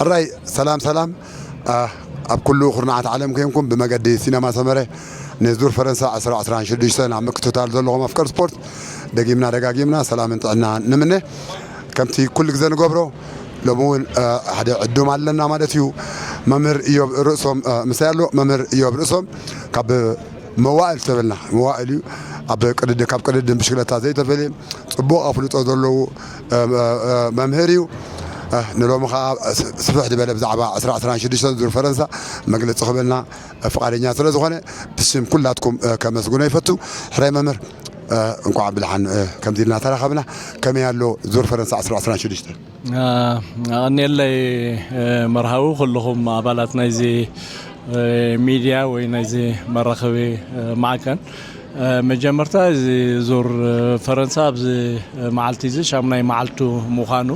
ሕራይ ሰላም ሰላም። ኣብ ኩሉ ኩርናዓት ዓለም ኮንኩም ብመገዲ ሲነማ ሰመረ ንዙር ፈረንሳ ዕስራ ዕስራን ሽዱሽተን ኣብ ምክትታል ዘለኹም ኣፍቀር ስፖርት ደጊምና ደጋጊምና ሰላምን ጥዕና ንምነ። ከምቲ ኩሉ ግዜ ንገብሮ ሎሚ እውን ሓደ ዕዱም ኣለና ማለት እዩ። መምህር እዮብ ርእሶም ምሳይ ኣሎ። መምህር እዮብ ርእሶም ካብ መዋእል ዝተበልና መዋእል እዩ። ኣብ ቅድድ ካብ ቅድድም ብሽክለታ ዘይተፈልየ ጽቡቕ ኣፍልጦ ዘለዎ መምህር እዩ። ንሎሚ ከዓ ስፍሕ ዝበለ ብዛዕባ ዕስራ ዕስራን ሽዱሽተን ዙር ፈረንሳ መግለፂ ክበልና ፍቓደኛ ስለ ዝኾነ ብስም ኩላትኩም ከመስግኖ ይፈቱ። ሕራይ መምህር እንኳዕ ብደሓን ከምዚ ኢልና ተራኸብና። ከመይ ኣሎ ዙር ፈረንሳ ዕስራ ዕስራን ሽዱሽተን? ኣቐንየለይ መርሃዊ ኩልኹም ኣባላት ናይዚ ሚድያ ወይ ናይዚ መራኸቢ ማዕከን። መጀመርታ እዚ ዙር ፈረንሳ ኣብዚ መዓልቲ እዚ ሻሙናይ መዓልቱ ምዃኑ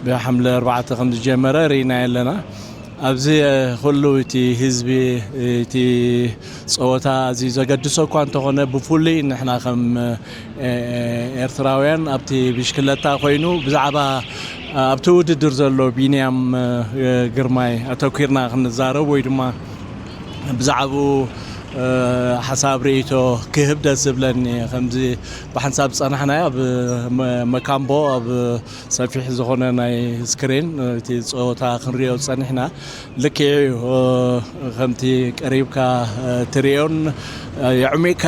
ብሓምለ ኣርባዕተ ከም ዝጀመረ ርኢና ኣለና። ኣብዚ ኩሉ እቲ ህዝቢ እቲ ጸወታ ኣዝዩ ዘገድሶ እኳ እንተኾነ ብፍሉይ ንሕና ከም ኤርትራውያን ኣብቲ ብሽክለታ ኮይኑ ብዛዕባ ኣብቲ ውድድር ዘሎ ቢንያም ግርማይ ኣተኲርና ክንዛረብ ወይ ድማ ብዛዕባኡ ሓሳብ ርእይቶ ክህብ ደስ ዝብለኒ። ከምዚ ብሓንሳብ ዝጸናሕናዮ ኣብ መካምቦ ኣብ ሰፊሕ ዝኾነ ናይ ስክሪን እቲ ጸወታ ክንሪኦ ጸኒሕና። ልክዕ እዩ። ከምቲ ቀሪብካ ትሪኦን የዕሚቕካ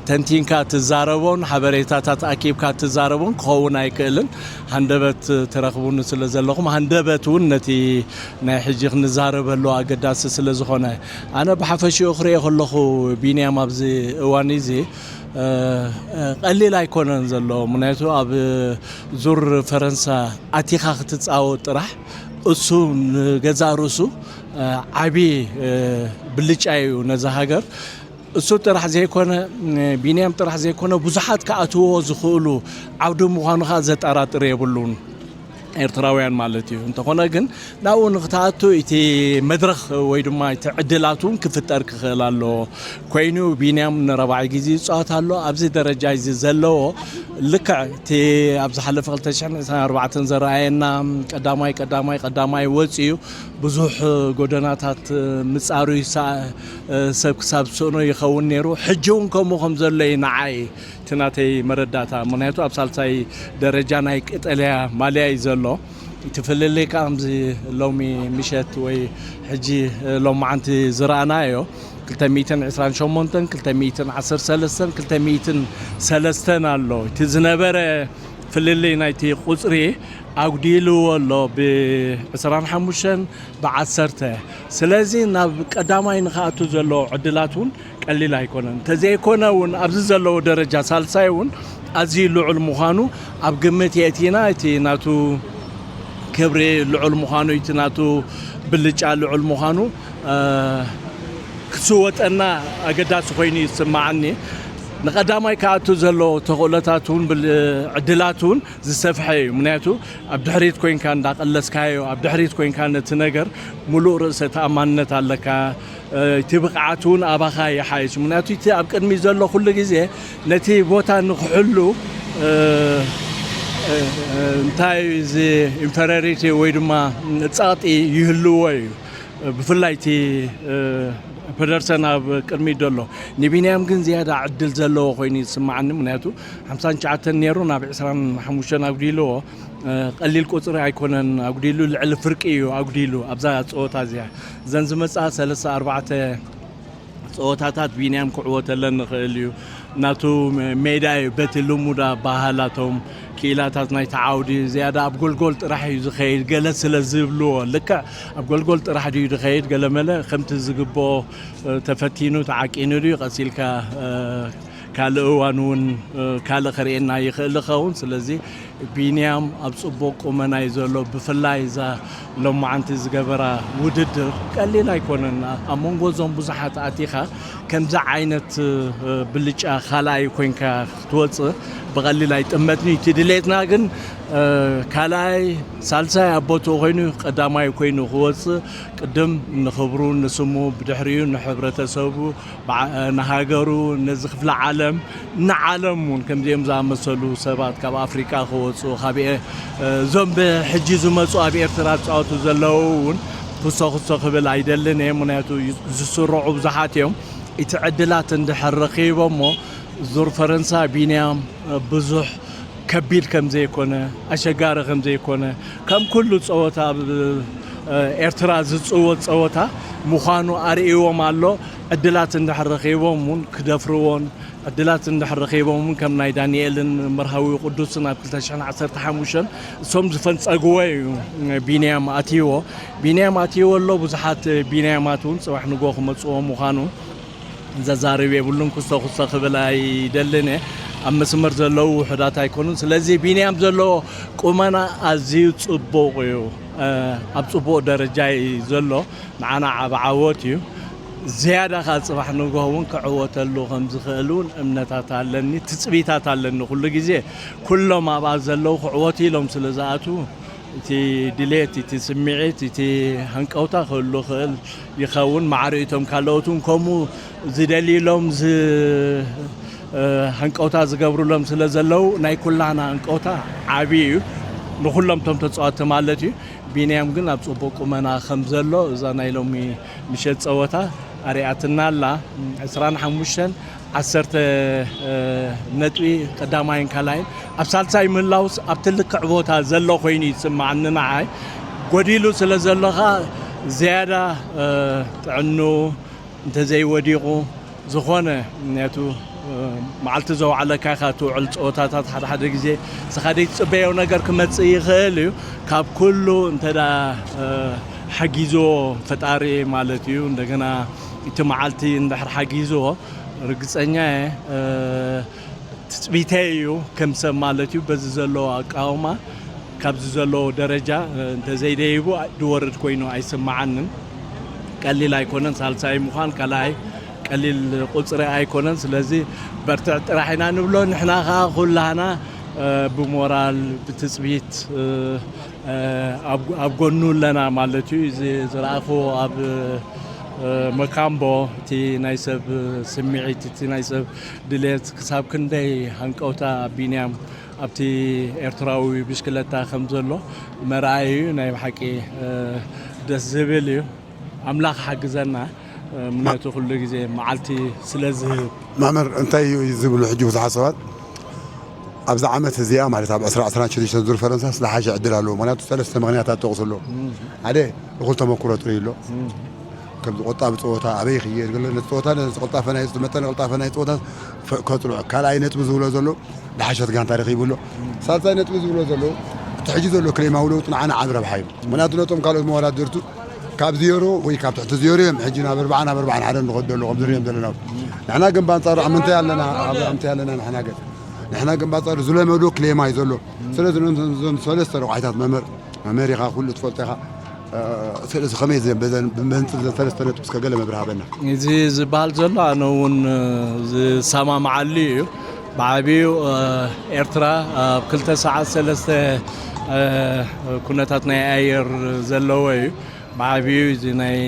ተንቲንካ ትዛረቦን ሓበሬታታት ኣኪብካ ትዛረቦን ክኸውን ኣይክእልን። ሃንደበት ትረኽቡኒ ስለ ዘለኹም፣ ሃንደበት እውን ነቲ ናይ ሕጂ ክንዛረበሉ ኣገዳሲ ስለ ዝኾነ፣ ኣነ ብሓፈሽኡ ክሪኦ ከለኹ ቢንያም ኣብዚ እዋን እዚ ቀሊል ኣይኮነን ዘሎ። ምክንያቱ ኣብ ዙር ፈረንሳ ኣቲኻ ክትጻወት ጥራሕ እሱ ንገዛእ ርእሱ ዓቢ ብልጫ እዩ ነዛ ሃገር። እሱ ጥራሕ ዘይኮነ፣ ቢንያም ጥራሕ ዘይኮነ፣ ብዙሓት ክኣትዎ ዝኽእሉ ዓውዲ ምዃኑ ከኣ ዘጠራጥር የብሉን። ኤርትራውያን ማለት እዩ። እንተኾነ ግን ናብኡ ንክትኣቱ እቲ መድረኽ ወይ ድማ እቲ ዕድላት እውን ክፍጠር ክኽእል ኣለዎ። ኮይኑ ቢንያም ንረባዒ ግዜ ይፃወት ኣሎ። ኣብዚ ደረጃ እዚ ዘለዎ ልክዕ እቲ ኣብ ዝሓለፈ ክልተ ሽሕን ዕስራን ኣርባዕተን ዝረኣየና ቀዳማይ ቀዳማይ ቀዳማይ ወፂኡ ብዙሕ ጎደናታት ምፃሩ ይሳ-፣ ሰብ ክሳብ ዝስእኖ ይኸውን ነይሩ። ሕጂ እውን ከምኡ ከም ዘሎ እዩ ንዓይ እቲ ናተይ መረዳእታ። ምክንያቱ ኣብ ሳልሳይ ደረጃ ናይ ቀጠልያ ማልያ እዩ ዘሎ። እቲ ፍልልይ ከዓ ከምዚ ሎሚ ምሸት ወይ ሕጂ ሎማዓንቲ ዝረኣናዮ ክልተ ሚእትን ዕስራን ሸሞንተን፣ ክልተ ሚእትን ዓሰርተ ሰለስተን፣ ክልተ ሚእትን ሰለስተን ኣሎ። እቲ ዝነበረ ፍልልይ ናይቲ ቁፅሪ ኣጉዲልዎ ኣሎ ብ ዕስራን ሓሙሽተን፣ ብ ዓሰርተ። ስለዚ ናብ ቀዳማይ ንክኣቱ ዘለዎ ዕድላት እውን ቀሊል ኣይኮነን። እንተዘይኮነ እውን ኣብዚ ዘለዎ ደረጃ ሳልሳይ እውን ኣዝዩ ልዑል ምዃኑ ኣብ ግምት የእቲና። እቲ ናቱ ክብሪ ልዑል ምዃኑ፣ እቲ ናቱ ብልጫ ልዑል ምዃኑ፣ እ፣ ክስወጠና ኣገዳሲ ኮይኑ ይስምዓኒ። ንቐዳማይ ክኣቱ ዘሎ ተኽእሎታት እውን ብል-፣ ዕድላት እውን ዝሰፍሐ እዩ። ምክንያቱ ኣብ ድሕሪት ኮይንካ እንዳቐለስካዮ፣ ኣብ ድሕሪት ኮይንካ ነቲ ነገር ሙሉእ ርእሰ ተኣማንነት ኣለካ። እ፣ እቲ ብቕዓት እውን ኣባኻ ይሓይሽ። ምክንያቱ እቲ ኣብ ቅድሚት ዘሎ ኩሉ ግዜ ነቲ ቦታ ንክሕሉ፣ እ፣ እ፣ እ፣ እንታይ እዚ ኢንፈረሪቲ ወይ ድማ ጸቕጢ ይህልዎ እዩ። ብፍላይ እቲ፣ እ፣ ፐደርሰን ኣብ ቅድሚት ዘሎ ንቢንያም ግን ዝያዳ ዕድል ዘለዎ ኮይኑ ይስምዓኒ። ምክንያቱ ሓምሳን ትሽዓተን ነይሩ ናብ ዕስራን ሓሙሽተን ኣጉዲልዎ። እ፣ ቀሊል ቁፅሪ ኣይኮነን ኣጉዲሉ፣ ልዕሊ ፍርቂ እዩ ኣጉዲሉ ኣብዛ ፀወታ እዚኣ። እዘን ዝመፅኣ ሰለስተ ኣርባዕተ ፀወታታት ቢንያም ክዕወተለን ንኽእል እዩ። ናቱ ሜዳ እዩ፣ በቲ ልሙድ ኣበሃህላቶም ክኢላታት ናይቲ ዓውዲ ዝያዳ ኣብ ጎልጎል ጥራሕ እዩ ዝኸይድ፣ ገለ ስለ ዝብልዎ። ልክዕ ኣብ ጎልጎል ጥራሕ ድዩ ዝኸይድ? ገለመለ ከምቲ ዝግብኦ፣ እ፣ ተፈቲኑ ተዓቂኑ ድዩ? ቀስ ኢልካ፣ እ፣ ካልእ እዋን እውን፣ እ፣ ካልእ ከርእየና ይኽእል ይኸውን። ስለዚ ቢንያም ኣብ ጽቡቕ ቁመና እዩ ዘሎ። ብፍላይ እዛ ሎማዓንቲ ዝገበራ ውድድር ቀሊል ኣይኮነን። ኣብ መንጎ እዞም ብዙሓት ኣቲኻ ከምዚ ዓይነት፣ እ፣ ብልጫ ካልኣይ ኮይንካ ክትወጽእ ብቐሊል ኣይጥመትን እዩ። እቲ ድሌትና ግን፣ እ፣ ካልኣይ፣ ሳልሳይ ኣብ ቦትኡ ኮይኑ ቀዳማይ ኮይኑ ክወጽእ ቅድም ንኽብሩ፣ ንስሙ፣ ብድሕሪኡ ንሕብረተሰቡ፣ ብዓ-፣ ንሃገሩ፣ ነዚ ክፍለ ዓለም፣ ንዓለም እውን ከምዚኦም ዝኣመሰሉ ሰባት ካብ ኣፍሪቃ ክወፁ፣ ካብ ኤ-፣ እዞም ብሕጂ ዝመፁ ኣብ ኤርትራ ዝፃወቱ ዘለዉ እውን ክሶ ክሶ ክብል ኣይደልን እየ። ምክንያቱ ዝስርዑ ብዙሓት እዮም። እቲ ዕድላት እንድሕር ረኺቦሞ ዙር ፈረንሳ ቢንያም ብዙሕ ከቢድ ከም ዘይኮነ፣ ኣሸጋሪ ከም ዘይኮነ፣ ከም ኩሉ ጸወታ ኣብ፣ እ፣ ኤርትራ ዝጽወት ጸወታ ምዃኑ ኣርእይዎም ኣሎ። ዕድላት እንድሕር ረኺቦም እውን ክደፍርዎን፣ ዕድላት እንድሕር ረኺቦም እውን ከም ናይ ዳንኤልን መርሃዊ ቅዱስን ኣብ ክልተ ሽሕን ዓሰርተ ሓሙሽተን እሶም ዝፈንጸግዎ እዩ። ቢንያም ኣትይዎ፣ ቢንያም ኣትይዎ ኣሎ። ብዙሓት ቢንያማት እውን ጽባሕ ንግሆ ክመጽዎ ምዃኑ ዘዛርብ የብሉን። ክስቶ ክስቶ ክብል ኣይደልን እየ። ኣብ መስመር ዘለዉ ውሑዳት ኣይኮኑን። ስለዚ ቢንያም ዘለዎ ቁመና ኣዝዩ ጽቡቕ እዩ። እ፣ ኣብ ጽቡቕ ደረጃ እዩ ዘሎ። ንዓና ዓቢ ዓወት እዩ። ዝያዳ ከኣ ጽባሕ ንግሆ እውን ክዕወተሉ ከም ዝኽእል እውን እምነታት ኣለኒ፣ ትጽቢታት ኣለኒ። ኩሉ ግዜ ኩሎም ኣብኣ ዘለዉ ክዕወቱ ኢሎም ስለ ዝኣትዉ፣ እቲ ድሌት፣ እቲ ስምዒት፣ እቲ ሃንቀውታ ክህሉ ክእል ይኸውን። ማዕረ እቶም ካልኦት እውን ከምኡ ዝደልዩሎም ዝ-፣ እ፣ ሃንቀውታ ዝገብሩሎም ስለ ዘለዉ ናይ ኩላና ሃንቀውታ ዓቢ እዩ። ንኹሎም እቶም ተጻወትቲ ማለት እዩ። ቢንያም ግን ኣብ ጽቡቕ ቁመና ከም ዘሎ እዛ ናይ ሎሚ ምሸት ጸወታ ኣርኣያትና ኣላ። ዕስራን ሓሙሽተን ዓሰርተ፣ እ፣ ነጥቢ ቀዳማይን ካልኣይን ኣብ ሳልሳይ ምህላውስ ኣብቲ ልክዕ ቦታ ዘሎ ኮይኑ ይስምዓኒ ንዓይ። ጎዲሉ ስለ ዘሎ ኸኣ ዝያዳ፣ እ፣ ጥዕንኡ እንተዘይወዲቑ ዝኾነ፣ ምኽንያቱ፣ እ፣ መዓልቲ ዘውዓለካ ኢኻ ትውዕል። ጸወታታት ሓደ ሓደ ግዜ ንስኻ ዘይትጽበዮ ነገር ክመጽእ ይኽእል እዩ። ካብ ኩሉ እንተ ደኣ፣ እ፣ ሓጊዝዎ ፈጣሪ ማለት እዩ፣ እንደገና እቲ መዓልቲ እንድሕር ሓጊዝዎ፣ ርግጸኛ እየ፣ እ፣ ትጽቢተይ እዩ ከም ሰብ ማለት እዩ። በዚ ዘለዎ ኣቃውማ፣ ካብዚ ዘለዎ ደረጃ፣ እ፣ እንተዘይደይቡ ዝወርድ ኮይኑ ኣይስምዓንን። ቀሊል ኣይኮነን፣ ሳልሳይ ምዃን፣ ካልኣይ ቀሊል ቁጽሪ ኣይኮነን። ስለዚ በርትዕ ጥራሕ ኢና ንብሎ። ንሕና ኸኣ ኩላህና፣ ብሞራል ብትፅቢት ኣብ ጎኑ ኣለና ማለት እዩ። እዚ ዝረኣኹ ኣብ መካምቦ እቲ ናይ ሰብ ስምዒት፣ እቲ ናይ ሰብ ድሌት ክሳብ ክንደይ ሃንቀውታ ቢንያም ኣብቲ ኤርትራዊ ብሽክለታ ከም ዘሎ መርኣዩ ናይ ብሓቂ ደስ ዝብል እዩ። ኣምላኽ ሓግዘና። ምክንያቱ ኩሉ ግዜ መዓልቲ ስለ ዝህብ። መምህር፣ እንታይ እዩ ዝብሉ ሕጂ ብዙሓት ሰባት? ኣብዚ ዓመት እዚኣ ማለት ኣብ ዕስራ ዕስራን ሽዱሽተን ዙር ፈረንሳ ዝሓሸ ዕድል ኣለዎ። ምክንያቱ ሰለስተ ምክንያታት ጠቕሱ ኣሎ። ሓደ እኹል ተመክሮ ጥርዩ ኣሎ። ከምዚ ቆጣቢ ፀወታ ኣበይ ይኽየድ ገለ፣ ነቲ ፀወታ ነቲ ቅልጣፈ ናይ፣ መጠን ቅልጣፈ ናይ ፀወታ ከፅልዖ። ካልኣይ ነጥቢ ዝብሎ ዘሎ ዝሓሸት ጋንታ ረኺቡ ኣሎ። ሳልሳይ ነጥቢ ዝብሎ ዘሎ እቲ ሕጂ ዘሎ ክሌማዊ ለውጢ ንዓና ዓብ ረብሓ እዩ። ምክንያቱ ነቶም ካልኦት መወዳድርቱ ካብ ዜሮ ወይ ካብ ትሕቲ ዜሮ እዮም ሕጂ ናብ ኣርባዓ ናብ ኣርባዓ ሓደ ንኸዱ ኣለዉ ከም ዝሪኦም ዘለና። ንሕና ግን ባንጻሩ ኣብ ምንታይ ኣለና? ኣብ ምንታይ ኣለና ንሕና ግን? ንሕና ግን ባንጻሩ ዝለመዶ ክሌማ እዩ ዘሎ። ስለዚ ነዞም ሰለስተ ረቋሒታት መምህር፣ መምህር ኢኻ፣ ኩሉ ትፈልጦ ኢኻ። ስለዚ ከመይ ዘን በዘን ብመንጽር ዘን ሰለስተ ነጥብ እስከ ገለ መብርሃ በና። እዚ ዝበሃል ዘሎ ኣነ እውን ዝሰማምዓሉ እዩ። ብዓብዩ ኤርትራ ኣብ ክልተ ሰዓት ሰለስተ ኩነታት ናይ ኣየር ዘለዎ እዩ። ብዓብዩ እዚ ናይ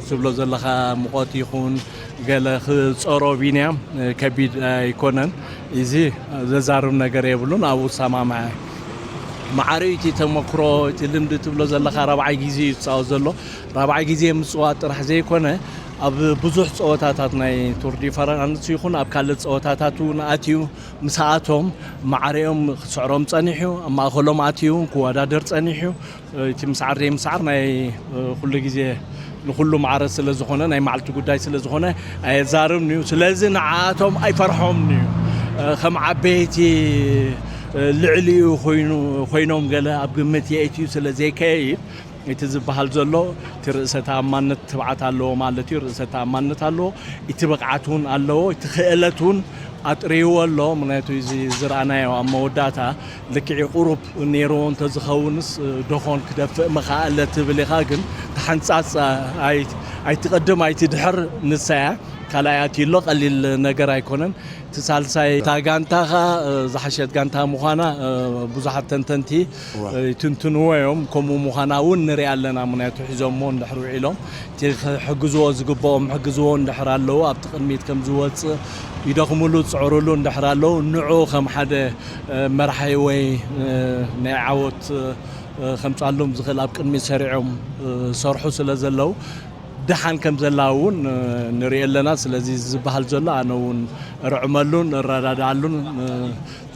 ትብሎ ዘለኻ ሙቐት ይኹን ገለ ክፀሮ ቢንያም ከቢድ ኣይኮነን። እዚ ዘዛርብ ነገር የብሉን። ኣብኡ ዝሰማምዐ ማዕረ እቲ ተመክሮ፣ እቲ ልምዲ ትብሎ ዘለኻ ራብዓይ ግዜ እዩ ዝፃወት ዘሎ። ራብዓይ ግዜ ምፅዋት ጥራሕ ዘይኮነ ኣብ ብዙሕ ፀወታታት ናይ ቱር ዲ ፈራንስ ይኹን ኣብ ካልእ ፀወታታት እውን ኣትዩ ምስኣቶም ማዕሪኦም ክስዕሮም ጸኒሑ፣ ኣብ ማእኸሎም ኣትዩ ክወዳደር ጸኒሑ። እቲ ምስዓር ዘይምስዓር ናይ ኩሉ ግዜ ንኩሉ ማዕረ ስለ ዝኾነ ናይ መዓልቲ ጉዳይ ስለ ዝኾነ ኣየዛርብን እዩ። ስለዚ ንዓኣቶም ኣይፈርሖምን እዩ። ከም ዓበይቲ ልዕሊኡ ኮይኑ ኮይኖም ገለ ኣብ ግምት የእትዩ ስለ ዘይከይድ እቲ ዝበሃል ዘሎ እቲ ርእሰ ተኣማንነት ትብዓት ኣለዎ ማለት እዩ። ርእሰ ተኣማንነት ኣለዎ፣ እቲ ብቕዓት እውን ኣለዎ፣ እቲ ክእለት እውን ኣጥርይዎ ኣሎ። ምክንያቱ እዚ ዝረኣናዮ ኣብ መወዳእታ ልክዕ ቁሩብ ነይርዎ እንተዝኸውንስ ደኾን ክደፍእ ምኸኣለ ትብል ኢኻ፣ ግን ተሓንጻጽ ኣይ-፣ ኣይትቐድም ኣይትድሕር ንሳ እያ። ካልኣይ ኣትዩ ኣሎ፣ ቀሊል ነገር ኣይኮነን። እቲ ሳልሳይ እታ ጋንታኻ ዝሓሸት ጋንታ ምዃና ብዙሓት ተንተንቲ ይትንትንዎ እዮም። ከምኡ ምዃና እውን ንሪኣ ኣለና። ምክንያቱ ሒዞሞ እንድሕር ውዒሎም እቲ ክሕግዝዎ ዝግብኦም ሕግዝዎ እንድሕር ኣለዉ ኣብቲ ቅድሚት ከም ዝወፅእ ይደኽምሉ ዝፅዕሩሉ እንድሕር ኣለዉ ንዑ ከም ሓደ መርሓይ ወይ ናይ ዓወት ከምፃሎም ዝኽእል ኣብ ቅድሚት ሰሪዖም ዝሰርሑ ስለ ዘለዉ ደሓን ከም ዘላ እውን ንርኢ ኣለና። ስለዚ ዝበሃል ዘሎ ኣነ እውን እርዕመሉን እረዳድኣሉን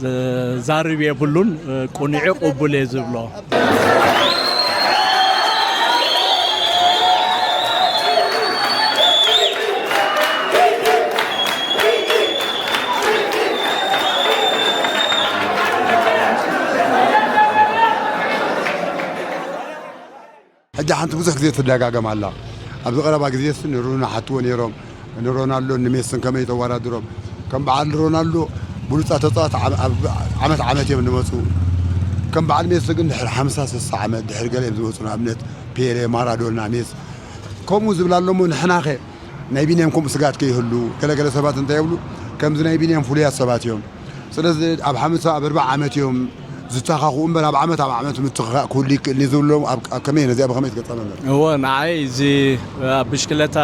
ዘዛርብ የብሉን። ቁኑዕ ቅቡል እየ ዝብሎ። ሕጂ ሓንቲ ብዙሕ ግዜ ትደጋገም ኣላ። ኣብዚ ቀረባ ግዜስ ንሩና ሓትዎ ነይሮም፣ ንሮናልዶን ንሜስን ከመይ ተወዳድሮም። ከም በዓል ሮናልዶ ብሉጻት ተጻዋት ዓመት ዓመት እዮም ዝመጹ። ከም በዓል ሜሲ ግን ድሕሪ ሓምሳ ስሳ ዓመት ድሕሪ ገለ እዮም ዝመጹ። ንኣብነት ፔሌ፣ ማራዶና፣ ሜሲ ከምኡ ዝብል ኣሎ እሞ ንሕናኸ ናይ ቢንያም ከምኡ ስጋት ከይህሉ ገለገለ ሰባት እንታይ ይብሉ ከምዚ ናይ ቢንያም ፍሉያት ሰባት እዮም። ስለዚ ኣብ ሓምሳ ኣብ ኣርባዓ ዓመት እዮም ዝተኻኽኡ እምበር ኣብ ዓመት ኣብ ዓመት ምትኽኻእ ክህሉ ይክእል እዩ ዝብሎም ኣብ ኣብ ከመይ ነዚኣ ብኸመይ ትገልጻ መምህር? እወ ንዓይ እዚ ኣብ ብሽክለታ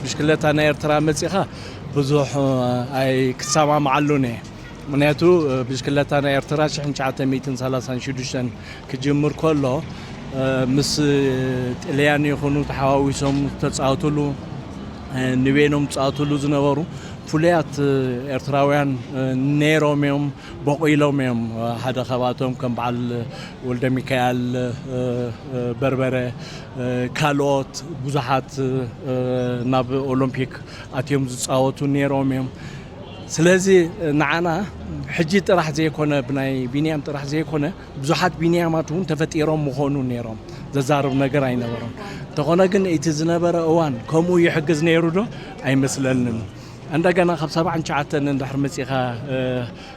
ብሽክለታ ናይ ኤርትራ መጺኻ ብዙሕ ኣይ ክሰማምዓሉን እየ። ምክንያቱ ብሽክለታ ናይ ኤርትራ ሽሕን ትሽዓተ ሚእትን ሰላሳን ሽዱሽተን ክጅምር ከሎ ምስ ጥልያን ይኹኑ ተሓዋዊሶም ዝተጻወትሉ ንቤኖም ዝጻወትሉ ዝነበሩ ፍሉያት ኤርትራውያን ነይሮም እዮም፣ በቑሎም እዮም። ሓደ ካብኣቶም ከም በዓል ወልደ ሚካኤል በርበረ ካልኦት ብዙሓት ናብ ኦሎምፒክ ኣትዮም ዝፃወቱ ነይሮም እዮም። ስለዚ ንዓና ሕጂ ጥራሕ ዘይኮነ ብናይ ቢንያም ጥራሕ ዘይኮነ ብዙሓት ቢንያማት እውን ተፈጢሮም ምኾኑ ነይሮም ዘዛርብ ነገር ኣይነበሮም። እንተኾነ ግን እቲ ዝነበረ እዋን ከምኡ ይሕግዝ ነይሩ ዶ ኣይመስለንን። እንደገና ካብ ሰብዓን ትሽዓተን እንድሕር መፂኻ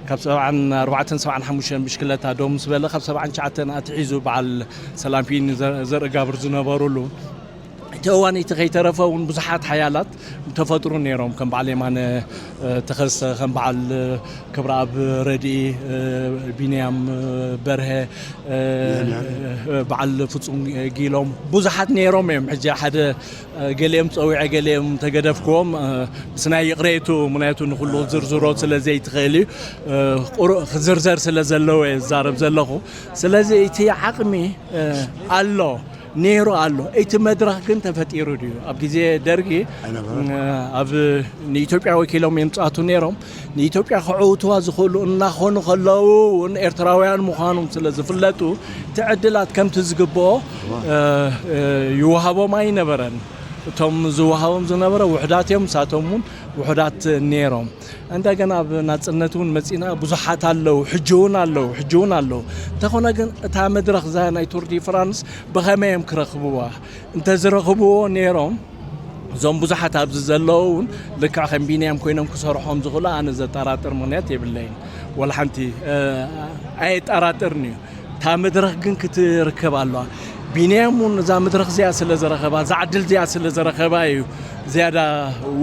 ካብ ሰብዓን ኣርባዕተን ሰብዓን ሓሙሽተን ብሽክለታ ደው ምስ በለ ካብ ሰብዓን ትሽዓተን ኣትሒዙ በዓል ሰላምፒኒ ዘርእጋብር ዝነበሩሉ እቲ እቲ እዋን እቲ ከይተረፈ እውን ብዙሓት ሓያላት ተፈጥሩ ነይሮም፣ ከም በዓል የማነ ተኸስተ፣ ከም በዓል ክብረኣብ ረድኢ፣ ቢንያም በርሀ፣ በዓል ፍጹም ጊሎም ብዙሓት ነይሮም እዮም። ሕጂ ሓደ ገሊኦም ጸዊዐ ገሊኦም ተገደፍክዎም፣ ምስ ናይ ይቕሬቱ፣ ምክንያቱ ንኹሉ ዝርዝሮ ስለ ዘይትኽእል እዩ። ቁሩእ ክዝርዘር ስለ ዘለዎ እየ ዝዛረብ ዘለኹ። ስለዚ እቲ ዓቕሚ ኣሎ፣ ነይሩ ኣሎ። እቲ መድረኽ ግን ተፈጢሩ ድዩ? ኣብ ግዜ ደርጊ፣ ኣብ ንኢትዮጵያ ወኪሎም እዮም ዝኣትዉ ነይሮም። ንኢትዮጵያ ክዕውትዋ ዝኽእሉ እናኾኑ ከለዉ እውን ኤርትራውያን ምዃኖም ስለ ዝፍለጡ፣ እቲ ዕድላት ከምቲ ዝግብኦ ይወሃቦም ኣይነበረን። እቶም ዝወሃቦም ዝነበረ ውሑዳት እዮም፣ ንሳቶም እውን ውሑዳት ነይሮም። እንደገና ኣብ ናጽነት እውን መጺና፣ ብዙሓት ኣለዉ፣ ሕጂ እውን ኣለዉ፣ ሕጂ እውን ኣለዉ። እንተኾነ ግን እታ መድረኽ እዛ ናይ ቱር ዲ ፍራንስ ብኸመይ እዮም ክረኽብዋ? እንተዝረኽብዎ ነይሮም፣ እዞም ብዙሓት ኣብዚ ዘለዉ እውን ልክዕ ከም ቢንያም ኮይኖም ክሰርሖም ዝኽእሉ ኣነ ዘጠራጥር ምኽንያት የብለይን። ወላ ሓንቲ፣ እ፣ ኣየጠራጥርን እዩ። እታ መድረኽ ግን ክትርከብ ኣለዋ። ቢንያም እውን እዛ መድረኽ እዚኣ ስለ ዝረኸባ፣ እዛ ዕድል እዚኣ ስለ ዝረኸባ እዩ ዝያዳ